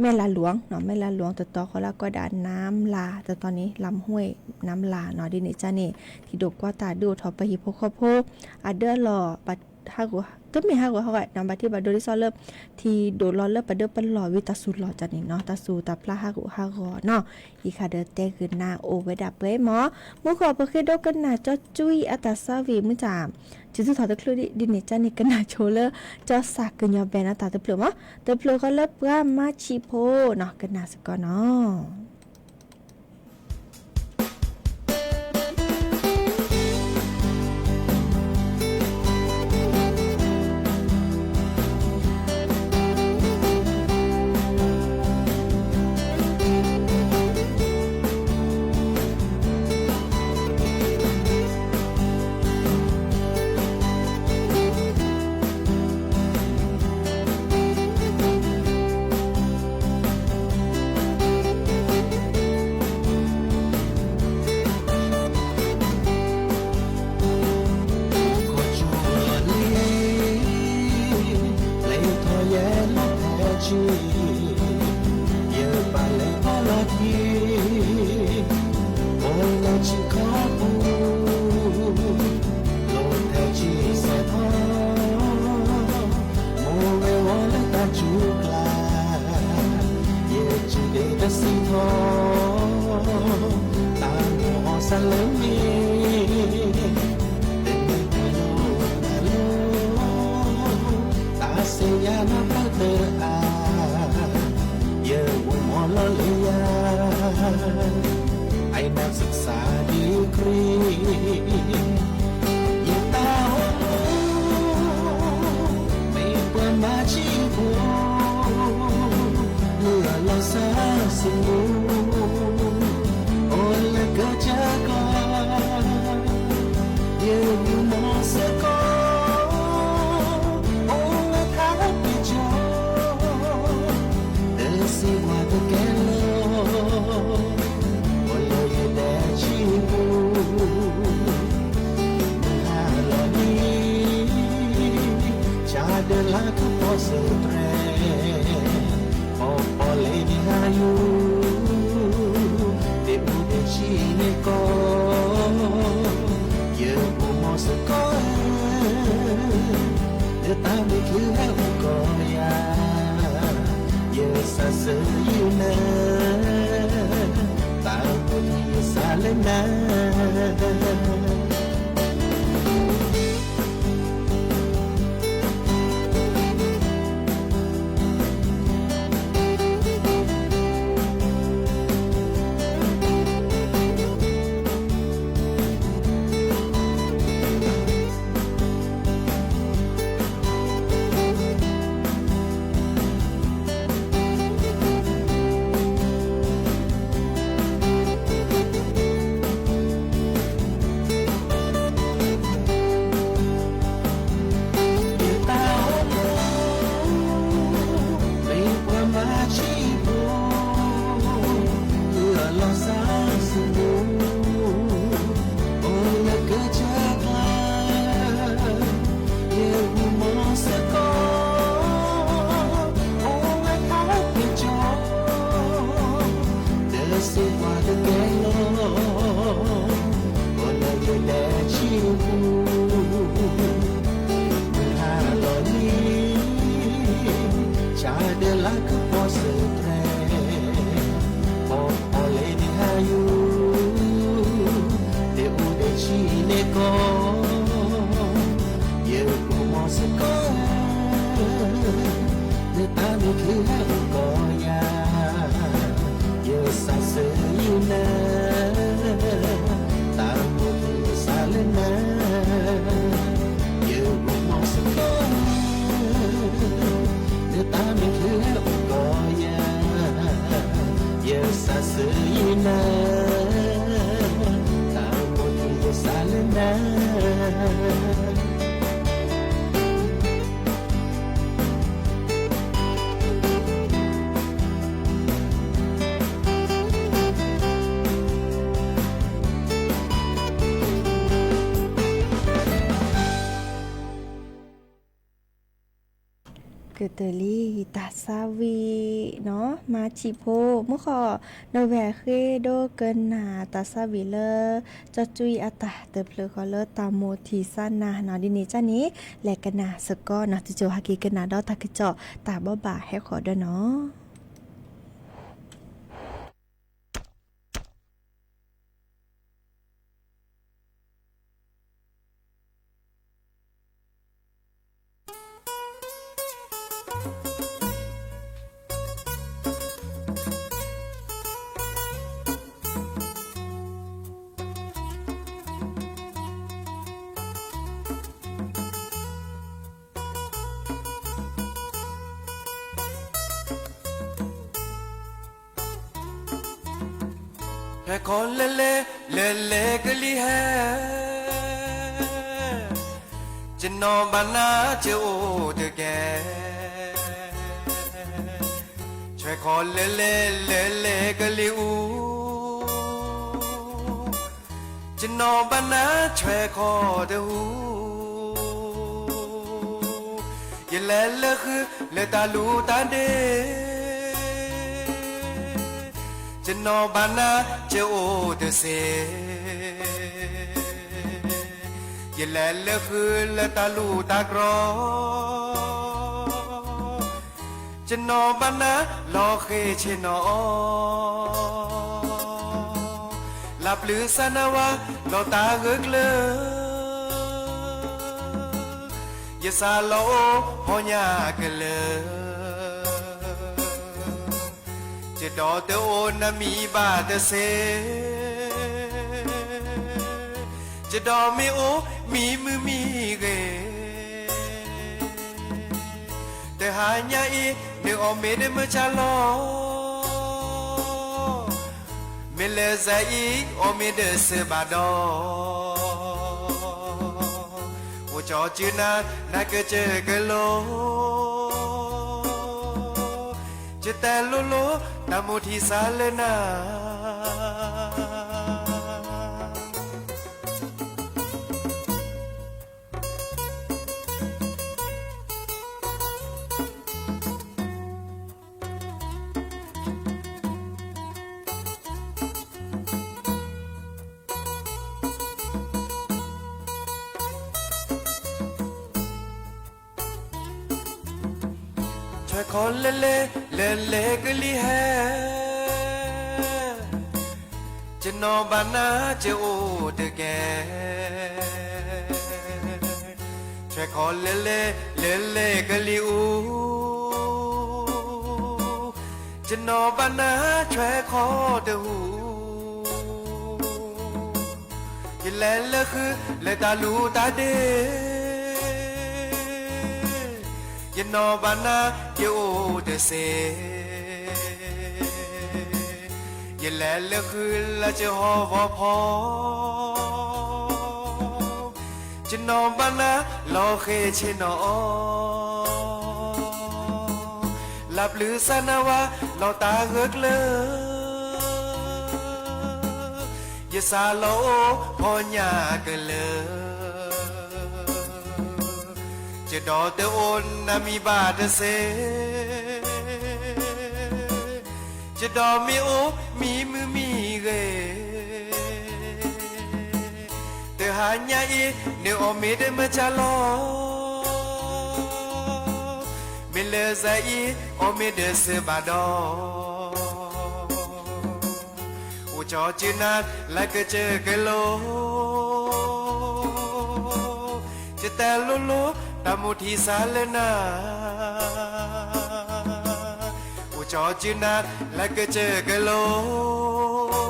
မဲၢ်လးလူၤနီၤ မဲၢ်လးလူၤတတီၤဃီလၢအကိးဒၣ်နါမျၢ် တတီၤန့ၣ် လၢ ห้วย နါမျၢ်နီၤ ဒ်န့ၣ်ကန့ၣ် ထံဒိၣ်ကွၢ်တၢ်ဒုးအိၣ်ထီၣ်ပှၤဟံၣ်ဖိဃီဖိ အဒၢအလီၢ် ဘၣ်ဟးဂီၤ တမ့ၢ်ဟးဂီၤဟးဂီၤနီၤ ဘၣ်ထံၣ်ဘၣ်ဒိဒ်သိးလၢ ထံဒိၣ်လီၤလၢပဒၢပလီၢ်ဝံၤတၢ်စူၤလီၢ်တၢ်န့ၣ်နီၤ တၢ်စူၤတၢ်ဖျါဟးဂီၤဟးဂီၤနီၤ ယံၤခါဒီးတဲဂုာ်နၤအိၣ်ဝဲဒၣ်ပှဲၤမး မူခိၣ်ပဃ့ဒိကနၣ်ကၠီကွံအတၢ်သးဝံၣ်မုၢ်တၢ် စုသူၣ်ထီၣ်တချုးဒ်န့ၣ်ကန့ၣ် ကနၣ်ဆိလၢ ကၠီစၢ်ကညီဘဲနတၢ်တဖျၢၣ်မး တဖျၢၣ်ဃီလၢပှၤမၤဆံးဖိနီၤ ကနၣ်စ့ၢ်ကီးနီၤ ယပူၤမီၤစ့ၢ်ကီး အိၣ်ဝဲထးပ့ၤကီၤ, တစံးဝဲတကဲလီၤ, အိၣ်လၢယဒဲကံၢ်ပူၤ, မုၢ်ဟါလီၤလံ, ဆါဒၢလၢကပီၤစၢၤတြဲၤ ပီၤပီၤလဲၤန့ၢ်ဟးယူၤ, ဒ့ၣ်အူဒ့ၣ်ဆံးန့ၢ်ကီး, ယပူၤမီၤစ့ၢ်ကီးဧၢ, လၢတၢ်မ့ၢ်ချုးဟဲအိၣ်ကီးယၤ, ယစးဆၢယုၢ်နၤ, တၢ်အိၣ်ဖှိၣ်ယစးလၢနၤ ယတၢ်အိၣ်မူ မ့ၢ်ပှၤမၤဆံးဖိ, လၢအလီၤစၢ်စူၤ, အိၣ်လၢကစၢၢ်ကျါ, ယပူၤမီၤစ့ၢ်ကီး, အိၣ်ဝဲထးပ့ၤကီၤ တစံးပှၤတကဲလီၤ, အိၣ်လၢယဒဲကံၢ်ပူၤ, မုၢ်ဟါလီၤလံ, ဆါဒၢလၢကပီၤစၢၤတြဲၤ, ပီၤပီၤလဲၤန့ၢ်ဟးယူၤ, ဒ့ၣ်အူဒ့ၣ်ဆံးန့ၢ်ကီး, ယပူၤမီၤစ့ၢ်ကီးဧၢ, လၢတၢ်မ့ၢ်ချုးဟဲအိၣ်ကီးယၤ, ယစးဆၢယုၢ်နၤ, တၢ်အိၣ်ဖှိၣ်ယစးလၢနၤ, ယပူၤမီၤစ့ၢ်ကီးဧၢ, လၢတၢ်မ့ၢ်ချုးဟဲအိၣ်ကီးယၤ, ယစးဆၢယုၢ်နၤ, တၢ်အိၣ်ဖှိၣ်ယစးလၢနၤ ကတၢၢ်လံ တၢ်သးဝံၣ်နီၤ မၤဆံးဖိ မုၢ်ဃီ နီၢ်ဝဲၢ်ဃ့ဒိကနၣ်တၢ်သးဝံၣ်လၢ ကၠီကွံအတၢ်တဖျၢၣ်ဃီလၢတၢ်မိၣ်ထံၣ်စါနၤနီၤ ဒ်န့ၣ်ကန့ၣ် လဲၤကနၣ်စ့ၢ်ကီးနီၤ တစိၤဟဲက့ၤကနၣ်ဒီးတၢ်ကစီၣ်တၢ်ဘိးဘၣ်ဟဲဃီၤဒီးနီၤ ဟဲခီလဲၤလဲၤ လဲၤလဲၤကလံၤဟဲ, ကနီၤဘၣ်နၤကအိၣ်တကဲ, ဆွဲခီလဲၤလဲၤ လဲၤလဲၤကလံၤအူ, ကနီၤဘၣ်နၤဆွဲခီတဟူ, ယလဲၤလၢဃုလၢတၢ်လူၢ်တၢ်ဒ့, ကနီၤဘၣ်နၤကအိၣ်တစ့, ယလဲၤလၢဃုလၢတၢ်လူၢ်တၢ်ကြီ, ကနီၤဘၣ်နၤလီၤဃ့ဆ့ၣ်နီၤအီၤ, လၢပျုၤစၢနဝါလီၤတၢ်ဂၢၢ်ကျၢၤ, ယစးလီၤအိၣ်ဟီညါကလၢာ်, ယဒီးတအိၣ်နမံၤဘၣ်တစ့, ယဒီးမ့ၢ်အိၣ်မံၤမုာ်မံၤဂ့ၤ, တဟါညါအံၤ နအီၣ်မ့ၤဒီးမုၢ်ဆါလီၤ, မ့ၢ်လဲၤစဲအံၤ အီၣ်မ့ၤဒီးစၢၤဘၣ်ဒီး, အိၣ်ကၠီစုနၤ နကစၢၢ်ကလိၤ, ယတဲလိၤလိၤ တၢ်မိၣ်ထံစးလၢနၤ ထွဲခီလဲၤလဲၤ လဲၤလဲၤကလံၤဟဲ, ယနီၢ်ဘၣ်နၤ ယအိၣ်တကဲ, ထွဲခီလဲၤလဲၤ လဲၤလဲၤကလံၤအူ, ယနီၢ်ဘၣ်နၤ ထွဲခီတဟူ ယလဲၤလၢဃု လၢတၢ်လူၢ်တၢ်ဒ့, ယနီၢ်ဘၣ်နၤ ယအိၣ်တစ့, ယလဲၤလၢဃု လၢယဟီၣ်ဝီဖီ ယနီၢ်ဘၣ်နၤ လီၤဃ့ဆ့ၣ်နီၤအီၤ, လၢပျုၤစၢနဝါ လီၤတၢ်ဂၢၢ်ကျၢၤ, ယစးလီၤအိၣ်ဖီညၣ်ကလၢၤ, ယဒီးတအိၣ်နမံၤဘၣ်တစ့, ယဒီးမ့ၢ်အိၣ်မံၤမုာ်မံၤဂ့ၤ, တဟါညါအံၤ နအီၣ်မ့ၤတမ့ၢ်ကၢ်လီၤ, မ့ၢ်လၢစဲအံၤ အီၣ်မ့ၤတစၢဘၣ်ဒီး, အိၣ်ကၠီစုနၤ လၢကစၢၢ်ကလိၤ, ယတဲလိၤလိၤ တၢ်မိၣ်ထံစးလၢနၤ, အိၣ်ကၠီစုနၤ လၢကစၢၢ်ကလိၤ,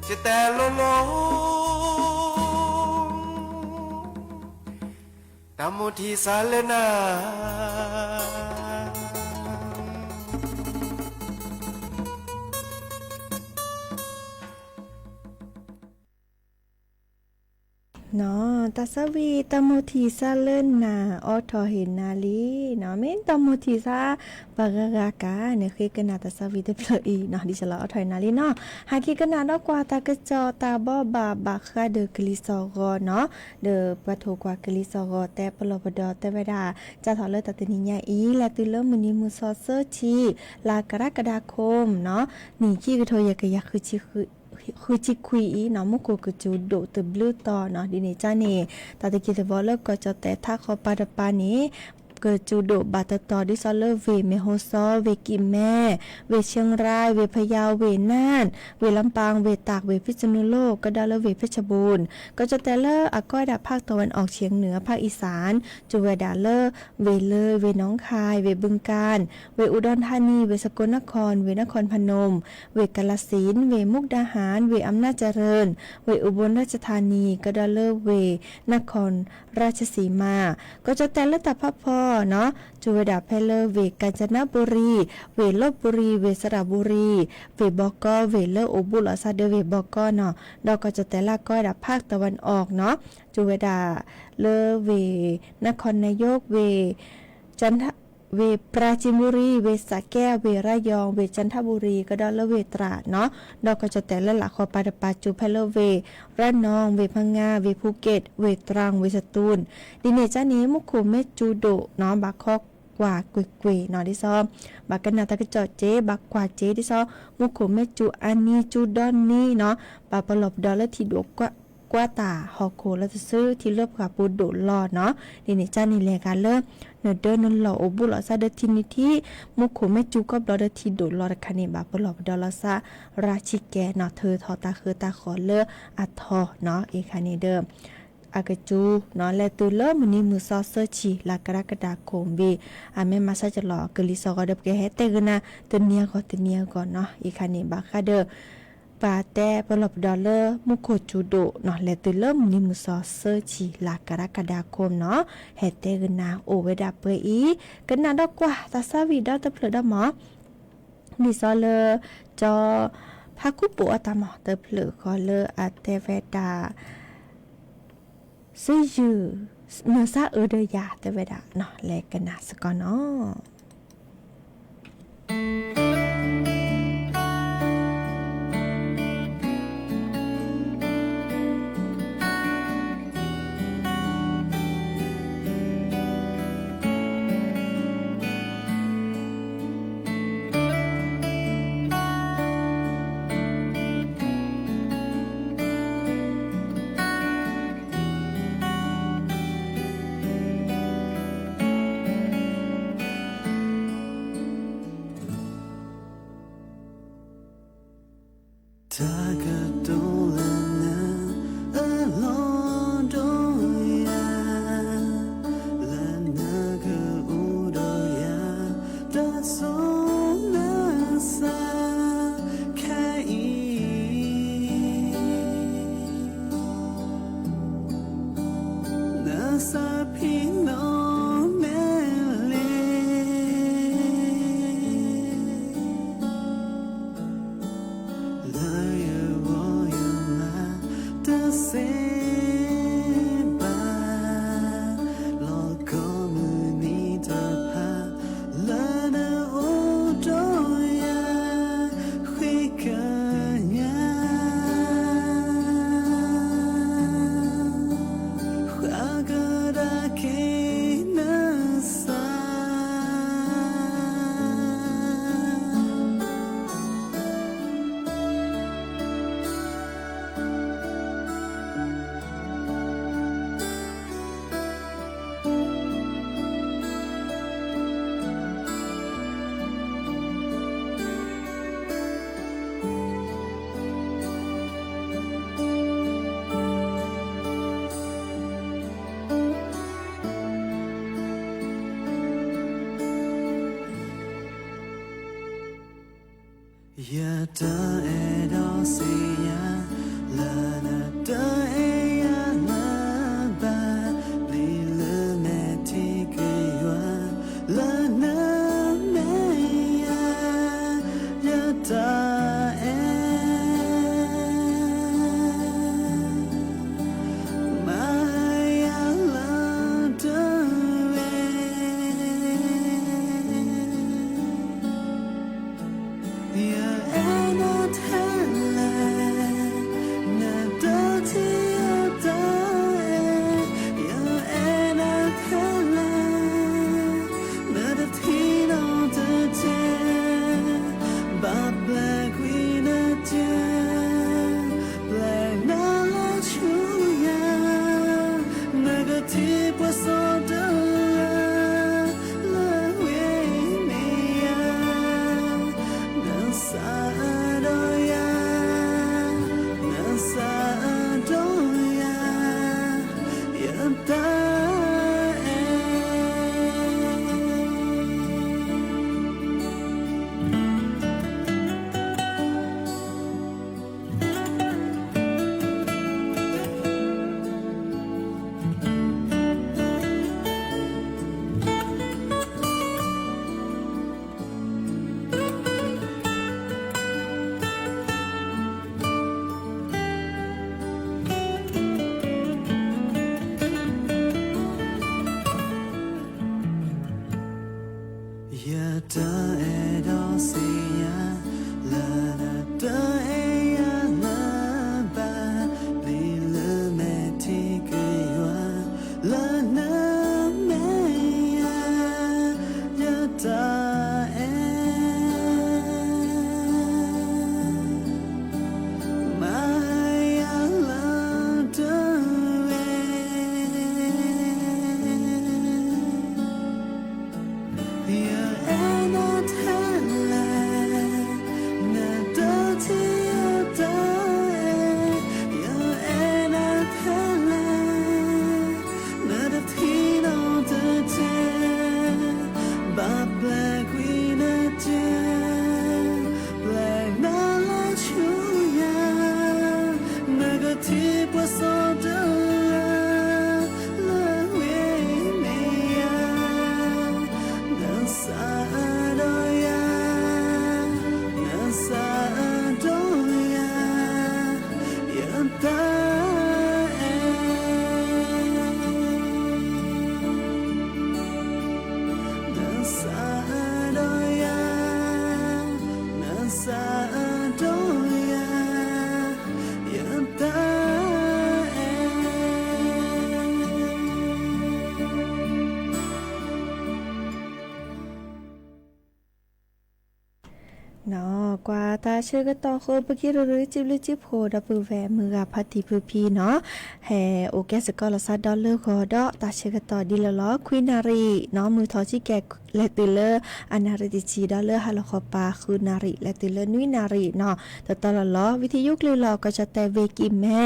ယတဲလိၤလိၤ တၢ်မိၣ်ထံစးလၢနၤ. တၢ်သးဝံၣ် တၢ်မိၣ်ထံစးလၢနၤ အိးထီၣ်ဟ့ၣ်နၤလံနီၤ, မ့ၢ်တၢ်မိၣ်ထံစး ပှၤဂၤဂၤကါန့ၣ် ဃ့ကနၣ်တၢ်သးဝံၣ်တဖျၢၣ်အံၤနီၤ, ဒ်သိးလၢအိးထီၣ်ဟ့ၣ်နၤလံနီၤ, ဟဲက့ၤကနၣ်ဒီးကွၢ်တၢ်ကစီၣ်တၢ်ဘီဘၣ်ဘၣ်ဃးဒီးကလံၤစီၤဂီၤနီၤ, ဒီးပှၤထိၣ်ကွၢ်ကလံၤစီၤဂီၤတဲပလီၢ်ပဒီးတဲဝဲဒၣ်, စးထီၣ်လၢတၢ်တနံၤညါအံၤ လဲၤတုၤလၢမုၢ်နံၤမုၢ်သီသၢဆံ လါကရၢကဒၤခိၣ်နီၤ, နံၣ်ခံကထိယဲၢ်ကယၤ ဃုဆံခွံအံၤနီၤ, မူခိၣ်ကစူၤဒိၣ်တဘျုးတီၤနီၤ, ဒ်န့ၣ်ကါန့ၣ် တၢ်တက့ၢ်တဘီလၢကီၢ်ကၠီၣ်တဲၣ်ထးခီပၤတပၤန့ၣ် ကစူၤဒိၣ်ဘၣ်တတီၤ ဒ်သိးလၢဝ့ၢ်မ့ၢ်ဟိစီ, ဝ့ၢ်ကံၣ်မဲ, ဝ့ၢ်ဆ့ရါ, ဝ့ၢ်ဖယါ, ဝ့ၢ်နၢၣ်, ဝ့ၢ်လပၣ်, ဝ့ၢ်တၢ်, ဝ့ၢ်ဖံးစနူလိၣ်, ကဒီးလၢဝ့ၢ်ဖ့ၣ်စဘူၣ်, ကီၢ်ကၠီၣ်တဲၣ်လၢအကိးဝဲဒၣ် ภาคตะวันออกเฉียงเหนือ ภาคอีสาน စူၤဝဲဒၣ်လၢ ဝ့ၢ်လၢ ဝ့ၢ်နီၣ်ခါ ဝ့ၢ်ဘုၣ်ကၣ်, ဝ့ၢ်အူဒီၣ်ထါနံ, ဝ့ၢ်စကိၣ်နခီၣ်, ဝ့ၢ်နခီၣ်ဖၣ်နူၣ်, ဝ့ၢ်ကလၤစ့ၣ်, ဝ့ၢ်မူၣ်ဒါဟၣ်, ဝ့ၢ်အမျၢ်စရၢၣ်, ဝ့ၢ်အူဘိၣ်ရၢၣ်စထါနံ, ကဒီးလၢဝ့ၢ်နခီၣ်ရၢၣ်စံမါ, ကီၢ်ကၠီၣ်တဲၣ်လၢတၢ်ဖးဖီနီၤ, စူၤဝဲဒၣ်ဖဲလၢဝ့ၢ်ကၣ်စနဘူရံ, ဝ့ၢ်လီဘူရံ, ဝ့ၢ်စရဘူရံ, ဝ့ၢ်ဘီကီ, ဝ့ၢ်လၢအိၣ်ဘူးလီၤစၢ်ဒီးဝ့ၢ်ဘီကီနီၤ, ဒီးကီၢ်ကၠီၣ်တဲၣ်လၢအကိးဝဲဒၣ် ภาคตะวันออกနီၤ, စူၤဝဲဒၣ်လၢဝ့ၢ်နခီၣ်နယိၣ်, ဝ့ၢ် ဝ့ၢ်ပရၤစံဘူရံ, ဝ့ၢ်စးကဲၣ်, ဝ့ၢ်ရယီၣ်, ဝ့ၢ်ကၠၣ်ထဘူရံ, ကဒီးလၢဝ့ၢ်တြၢ်နီၤ, ဒီးကီၢ်ကၠီၣ်တဲၣ်လၢလၢ်ဃီပၤတပၤ စူၤဖဲလၢဝ့ၢ်ရနီၣ်, ဝ့ၢ်ဖငါ, ဝ့ၢ်ဖူက့ၣ်, ဝ့ၢ်တြၢ်, ဝ့ၢ်စတူၣ်, ဒ်န့ၣ်ကါန့ၣ် မူခိၣ်မ့ၢ်စူၤဒိၣ်နီၤ, ဘၣ်ခီကွၢ်ကွ့ၢ်ကွ့ၢ်နီၤ, ဒ်သိး ဘၣ်ကနၣ်တၢ်ကစီၣ်က့ၤ, ဘၣ်ကွၢ်က့ၤ ဒ်သိး မူခိၣ်မ့ၢ်စူၤအါနံၤစူၤဒီနံၤနီၤ, ဘၣ်ပလီၢ်ပဒီးလၢထံဒိၣ် ကွၢ်တၢ်ဟီၣ်ခိၣ်လၢတဆၢထံလၢပှၢ်ပူၤဒိၣ်လီၤနီၤ, ဒ်န့ၣ်ကါန့ၣ် လဲၤဂၤလၢ နဒၢနလီၢ်အိၣ်ဘူးလီၤစၢ်ဒီးထံနံၤထံး, မူခိၣ်မ့ၢ်စူၤကီဘျီဒီးထံဒိၣ်လီၤတခါန့ၣ် ဘၣ်ပလီၢ်ပဒီးလီၤစၢ်ရၤဆံကဲနီၤ, ထုးထီၣ်တၢ်ဃၢတၢ်ဃီၤလၢအထီနီၤ, အံၤခါန့ၣ်ဒီး အကစူၤနီၤ, လဲၤတုၤလၢမုၢ်နံၤမုၢ်သီသၢဆံ လါကရၢကဒၤခိၣ်ဘ့ၣ်, အမ့ၢ်မၤစၢၤကလီၤကလံၤစီၤဂီၤဒီး ပကဟဲတဲကနၣ်တနံၤအဂီၢ်တနံၤအဂီၢ်နီၤ, အံၤခါန့ၣ် ဘၣ်ဃးဒီး ပှၤတဲပလီၢ်ပဒီးလၢမူခိၣ်စူၤဒိၣ်နီၤ, လဲၤတုၤလၢမုၢ်နံၤမုၢ်သီသၢဆံ လါကရၢကဒၤခိၣ်နီၤ, ဟဲတဲကနၣ်အိၣ်ဝဲဒၣ်ပှဲၤအံၤ, ကနၣ်ဒီးကွၢ်တၢ်သးဝံၣ်ဒီတဖျၢၣ်ဒီးမး, ဒ်သိးလၢ ကၠီ ဖးကူပိာ်အတၢ်မၤတဖျၢၣ်ဃီလၢအတဲဝဲဒၣ် စ့ယုၢ်, နစါအၢဒီးယၤ တဲဝဲဒၣ်နီၤ, လဲၤကနၣ်စ့ၢ်ကီးနီၤ. တၢ်ကတိၤလၢနအလီၢ်ဒီးယၤ, လၢနကအိၣ်ဒီးယၤ, တၢ်ဆိကမိၣ်လၢနသးခဲအံၤ, နသးပ့ၤနီၣ်မ့ၢ်လံ လၢယဂီၢ်ယမၤတသ့ဘၣ်, လီၤကီၢ်မုၢ်နံၤတဖၣ် လၢနအိၣ်ဒီးယၤ ဃ့ကညး ဃၣ်ကဒါက့ၤနသး. ယတအဲၣ်ဒိးစံးယၤ လၢနတအဲၣ်ယၤလၢၤဘၣ်, ပျံၤလၢမဲာ်ထံကယွၤ လၢနမ့ၢ်ယၤ ယတၢ်အဲၣ် မၤယၤလၢတဝဲ ယအဲၣ်နၤထဲလဲၣ်, နတထံၣ်ယတၢ်အဲၣ်, ယအဲၣ်နၤထဲလဲၣ်, နတထံၣ်နီတစဲး, ဘၣ်ဘျါကွံာ်နစဲး, ဘျါနၤလၢဆူယၤ, နကထံၣ်ပှၤစီၤဒၤဝံး လၢဝ့ၢ်မ့ၢ်ယၤ, နသးဒီးယၤ, နသးဒီးယၤ, ယတၢ်အဲၣ်.ယတၢ်အဲၣ်ဒိးစံးယၤ, လၢနတအဲၣ်ယၤလၢၤဘၣ်, ပျံၤလၢမဲာ်ထံကယွၤ, လၢနမ့ၢ်ယၤ, ယတၢ်အဲၣ် မၤယၤလၢတဝဲ ယအဲၣ်နၤထဲလဲၣ်, ကွၢ်တၢ်ဆၢကတီၢ်အဃိ ပက့ၤရူၤရူၤ စံးဘျုးစံးဖှိၣ်ဒီပုၢ်ဝဲၢ်မုၢ်ဂၤဖါတံၢ်ဖုဖံနီၤ, ဟဲအိၣ်ကဲစ့ၢ်ကီးလီၤသးဒီးလၢဂီၤဒီး တၢ်ဆၢကတီၢ်ဒ်လဲၣ်လီၤ ခွံနၣ်ရံၣ်နီၤ, မုၢ်ထီၣ်ဆံကဲၤလဲၤတုၤလၢ အနၣ်ရံၣ်တဆံဒီးလၢဟါလီၤဃီၤပၤ ဃုနၣ်ရံၣ် လဲၤတုၤလၢနွံနၣ်ရံၣ်နီၤ, တတီၤလီၤလီၤ ဝံထံယိၣ်ကျၢၢ်လီၤ ကီၢ်ကၠီၣ်တဲၣ် ဝ့ၢ်ကံၢ်မဲ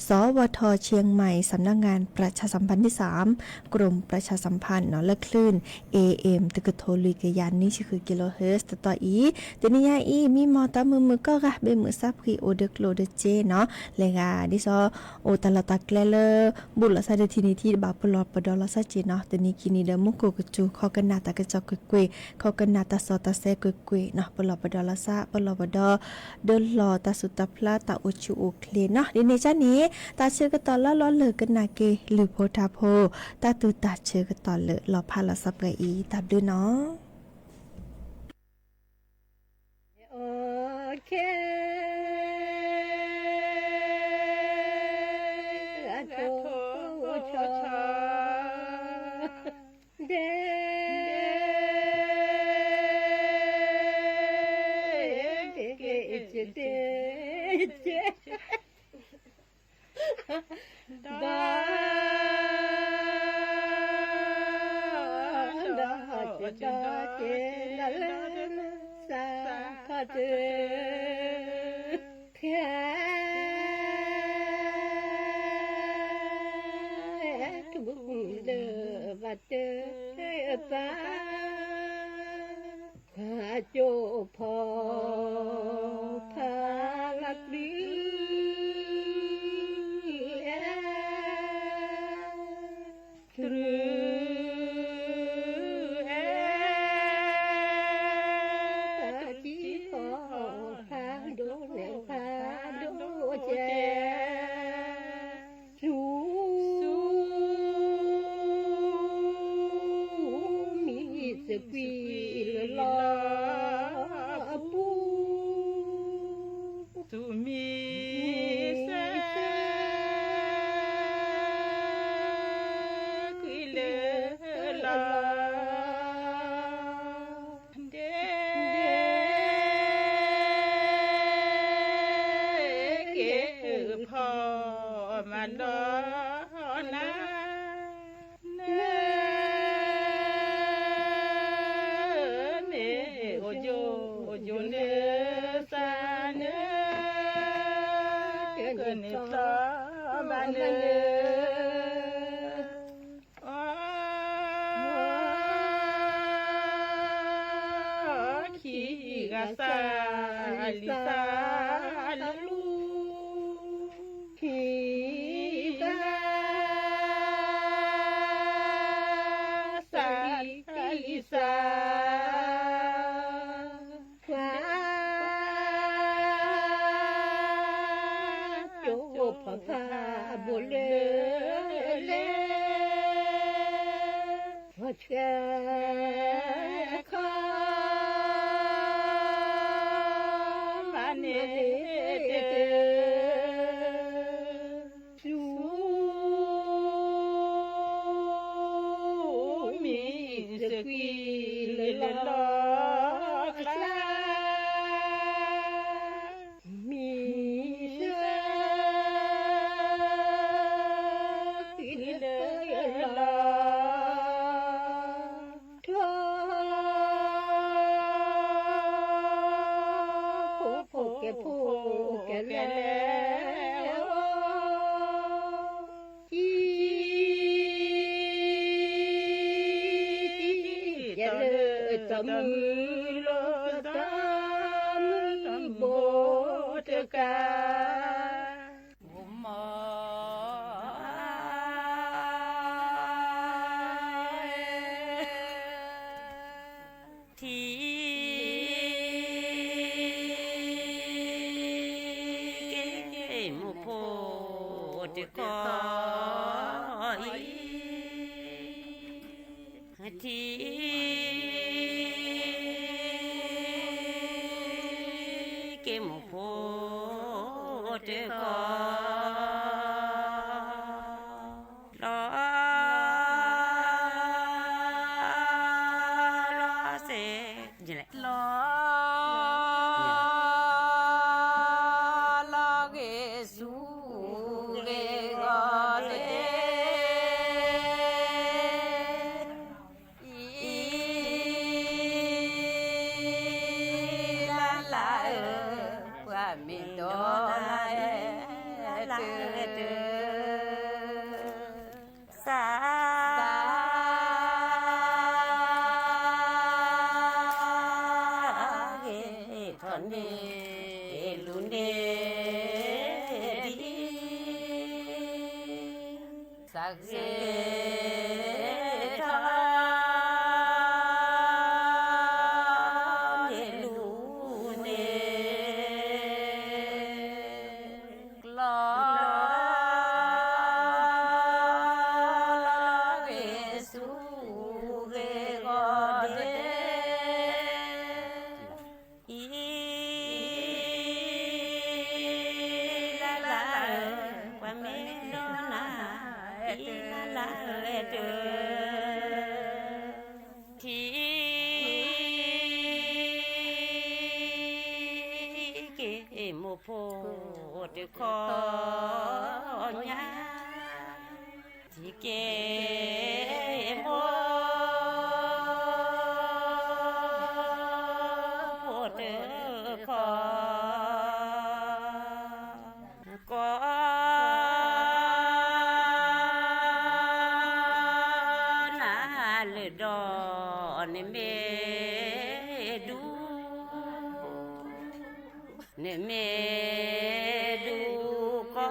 สวท.เชียงใหม่ สำนักงานประชาสัมพันธ์ที่สาม กรมประชาสัมพันธ์နီၤ လၢคลื่น เอเอ็ม တကထိလွံၢ်ကယၤနွံဆံဃု kilohertz တတီၤအံၤ, တနံၤညါအံၤ မံမီၢ်တၢ်မုာ်မုာ်ကီၢ်ဂၤ ဘ့ၣ်မုာ်စၢ်ဖှံ အိၣ်ဒီးကျိၣ်ဒီးစ့နီၤ, လဲၤဂၤဒ်သိး အိၣ်တၢ်လီၢ်တၢ်ကျဲလၢ ဘူးလိာ်သးဒီးထံနံၤထံတဘၣ် ပလီၢ်ပဒီးလီၤသးက့နီၤ, တနံၤခံနံၤဒီးမူခိၣ်ကစူၤ ခီကနၣ်တၢ်ကစီၣ်ကွ့ၢ်ကွ့ၢ် ခီကနၣ်တၢ်စီတၢ်ဆှံကွ့ၢ်ကွ့ၢ်နီၤ, ပလီၢ်ပဒီးလီၤသး ပလီၢ်ပဒီး ဒီးလီၢ်တၢ်စူၢ်တၢ်ဖျါတၢ်အိၣ်ဆူၣ်အိၣ်ချ့နီၤ, ဒ်န့ၣ်ကန့ၣ် တၢ်ဆၢကတီၢ်လၢလီၤလၢာ်ကနၣ်က့ၤ လုၢ်ဖိထါဖိ တၢ်သူတၢ်ဆၢကတီၢ်လၢလီၤဖးလီၤသးပှဲၤအံၤ တၢ်ဘျုးနီၤ. ဒီး ဒီး ဒီး က့ၤလၢ စးခီတၢ် ခဲ ထူလၢဘၣ်တၢ် ပၢ် ကွၢ်ကၠိဖီ ဖးလၢပျုၤ တြူ တၢ်ကံၢ်ဖီ ဖးဒိၣ်န့ၣ် ဖးဒိၣ်ကဲ ဆူ မံသကွံာ်လၢလီၤအပူၤ ဆူမံသ ကွံာ်လၢလီၤ ဒဲ က့ၤဖီမၤလီၤနၤ န မ့ၢ်အိၣ်ယိာ် အိၣ်ယိာ်လၢသးနၢ ကန့ၣ်သီဘၣ်နၢ အီ ခံဂၤသး လံသးလူ ခံဂၤ သးလံသး ကွၢ် ကၠိဖီဖးဘိလၢလဲၤ ဆှၢခီ မၤန့ၢ်တၢ် ဆူ မံသကွံာ်လၢလီၤကျါ မံသ ကွံာ်လၢလီၤ ထီ ဖိဖိကဲဖိကဲလဲၣ် ကံ ကဲလၢတၢ်မုၢ်လီၤ တၢ်မုၢ်ဘိတကး ထံ က့ၤမိၢ်ဖိတကီၢ်အံၤ ထံ က့ၤမိၢ်ဖိတကီၢ် လီၤ လီၤစ့ၢ် လီၤ တၢ်ဂ့ၤထီၣ်န့ၣ်လူၤန့ၣ် ကျီလီၤဂ့ၤဆူဂ့ၤဂီၤဒဲး အံၤ လၢ်လၢ်ဧၢ, ပှၤမ့ၢ်ဒိးနၤ, အံၤလၢ်လၢ်ဧၢတၢ်, ထံၣ်က့ၤမိၢ်ဖိတခီညါ, ထံၣ်က့ၤမိၢ်ဖိတခီ, ကိးနၤလၢဒီး နမ့ၢ်ဒူ နမ့ၢ်ဒူကိး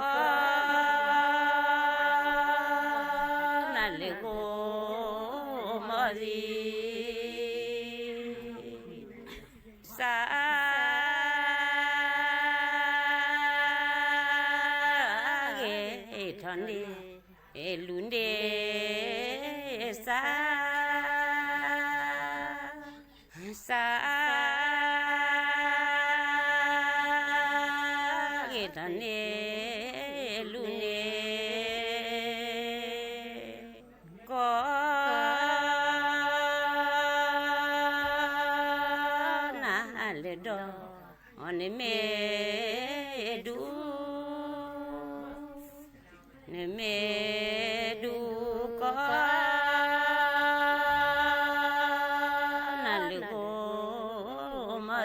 နၤလၢဂီၤမုၢ်နံၤ, စး ဂ့ၤထီၣ်န့ၣ် လူၤန့ၣ် စး စး ဂ့ၤထီၣ်န့ၣ် လူၤန့ၣ် ကိး နၤလၢဒီး နမ့ၢ်ဒူ နမ့ၢ်ဒူကိး နၤလၢဂီၤမုၢ်နံၤ,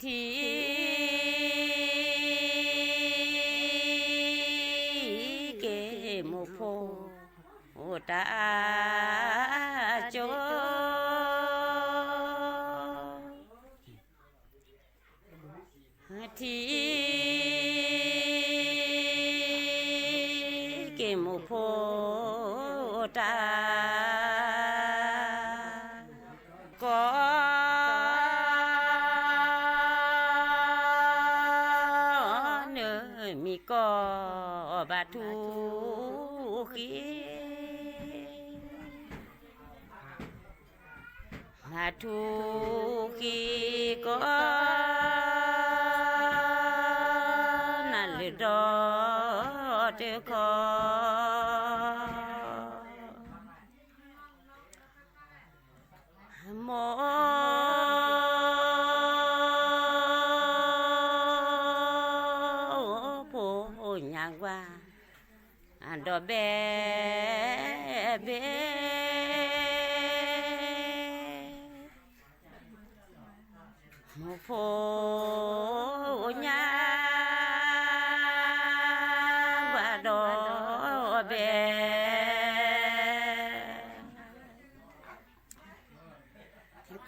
ထံၣ်က့ၤမိၢ်ဖိ တၢ်အါကၠိ ထံၣ်က့ၤမိၢ်ဖိတၢ် ကိး နမံၤကိး ဘၣ်ထူၣ်ဃံ ဘၣ်ထူၣ်ဃံကိး နၤလၢဒီးတခီ မိၢ်ဖိညါကွၢ် ဒီးဘဲဘဲ မိၢ်ဖိညါ ကွၢ်ဒီးဘဲ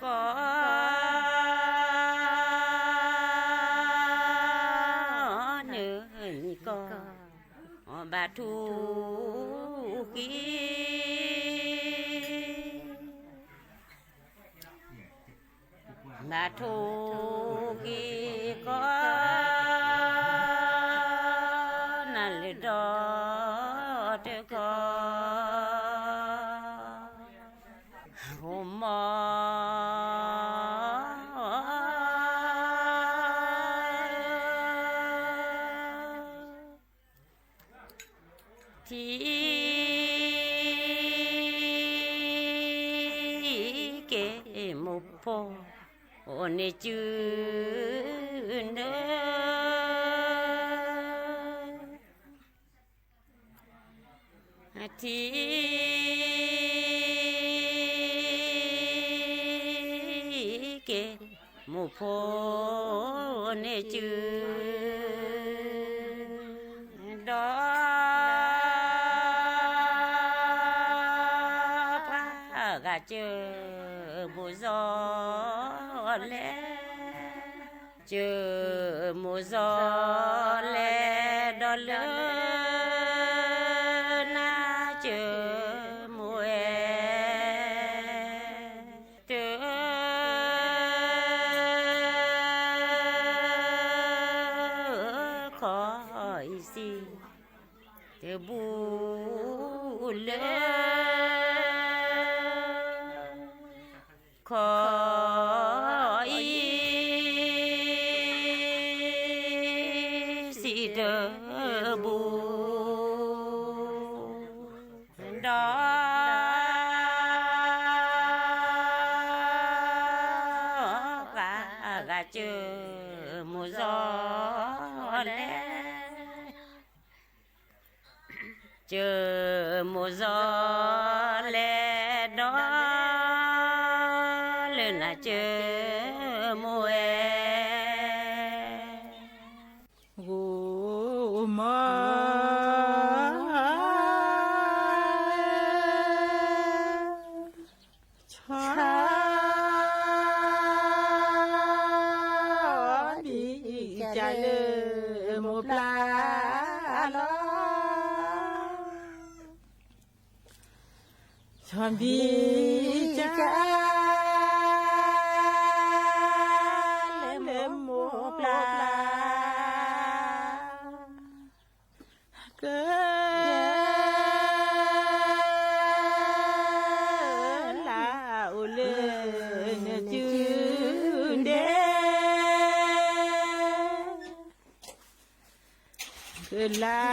ကိး နမံၤကိး ဘၣ်ထူၣ်ဃံ ဘၣ်ထူၣ်ဃံကိး နၤလၢဒီးတခီ ဂီၤမုၢ် ထံၣ်က့ၤမိၢ်ဖိ အိၣ်န့ၣ်စုနၢ ထံၣ်က့ၤမိၢ်ဖိန့ၣ်စု ဒီး ပှၤဂၤစၢၤဘိၣ်စီၤလဲၣ် ကၠၢမိၢ်စီၤလဲၤဒီးလၢ နၤကၠၢမိၢ်အဲၣ် တၢ် ခီအံၤစံး တဘူၣ်လၢ ခီအံၤ စံးတဘူၣ် ဒီး ဂၤဂၤကၠၢမိၢ်စီၤလဲၤ ကၠၢမိၢ်စီၤလဲၤဒီး လၢနၤကၠၢမိၢ်အဲၣ် ဂိၢ်မီၢ် ဆီဒံးကၢလၢမိၢ်ပျၢ်လီၤ. ဆီဒံးကၢလၢမိၢ်ပျၢ် က လၢအိၣ်လၢနစုဒဲ ကလၢ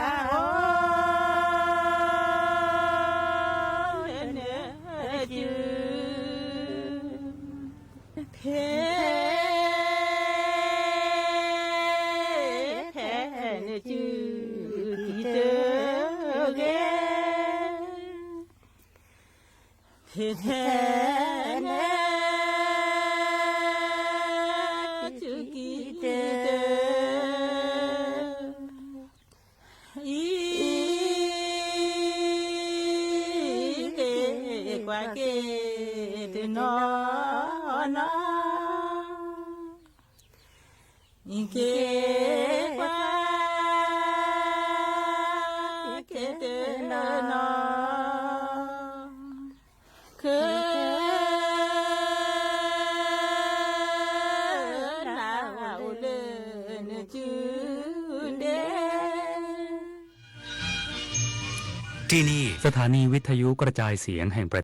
အိၣ်လၢနစု ဖဲ ဖဲနစု ကံၤတဂ့ၤ ဖဲ ဖဲနစု ကံၤတ အံၤ က့ၤကွၢ်က့ၤတနီၤနီၤ က့ၤကွၢ်က့ၤတနီၤနီၤ က နၤအိၣ်လၢနစုဒဲ ที่นี่ สถานีวิทยุกระจายเสียงแห่งประเทศไทย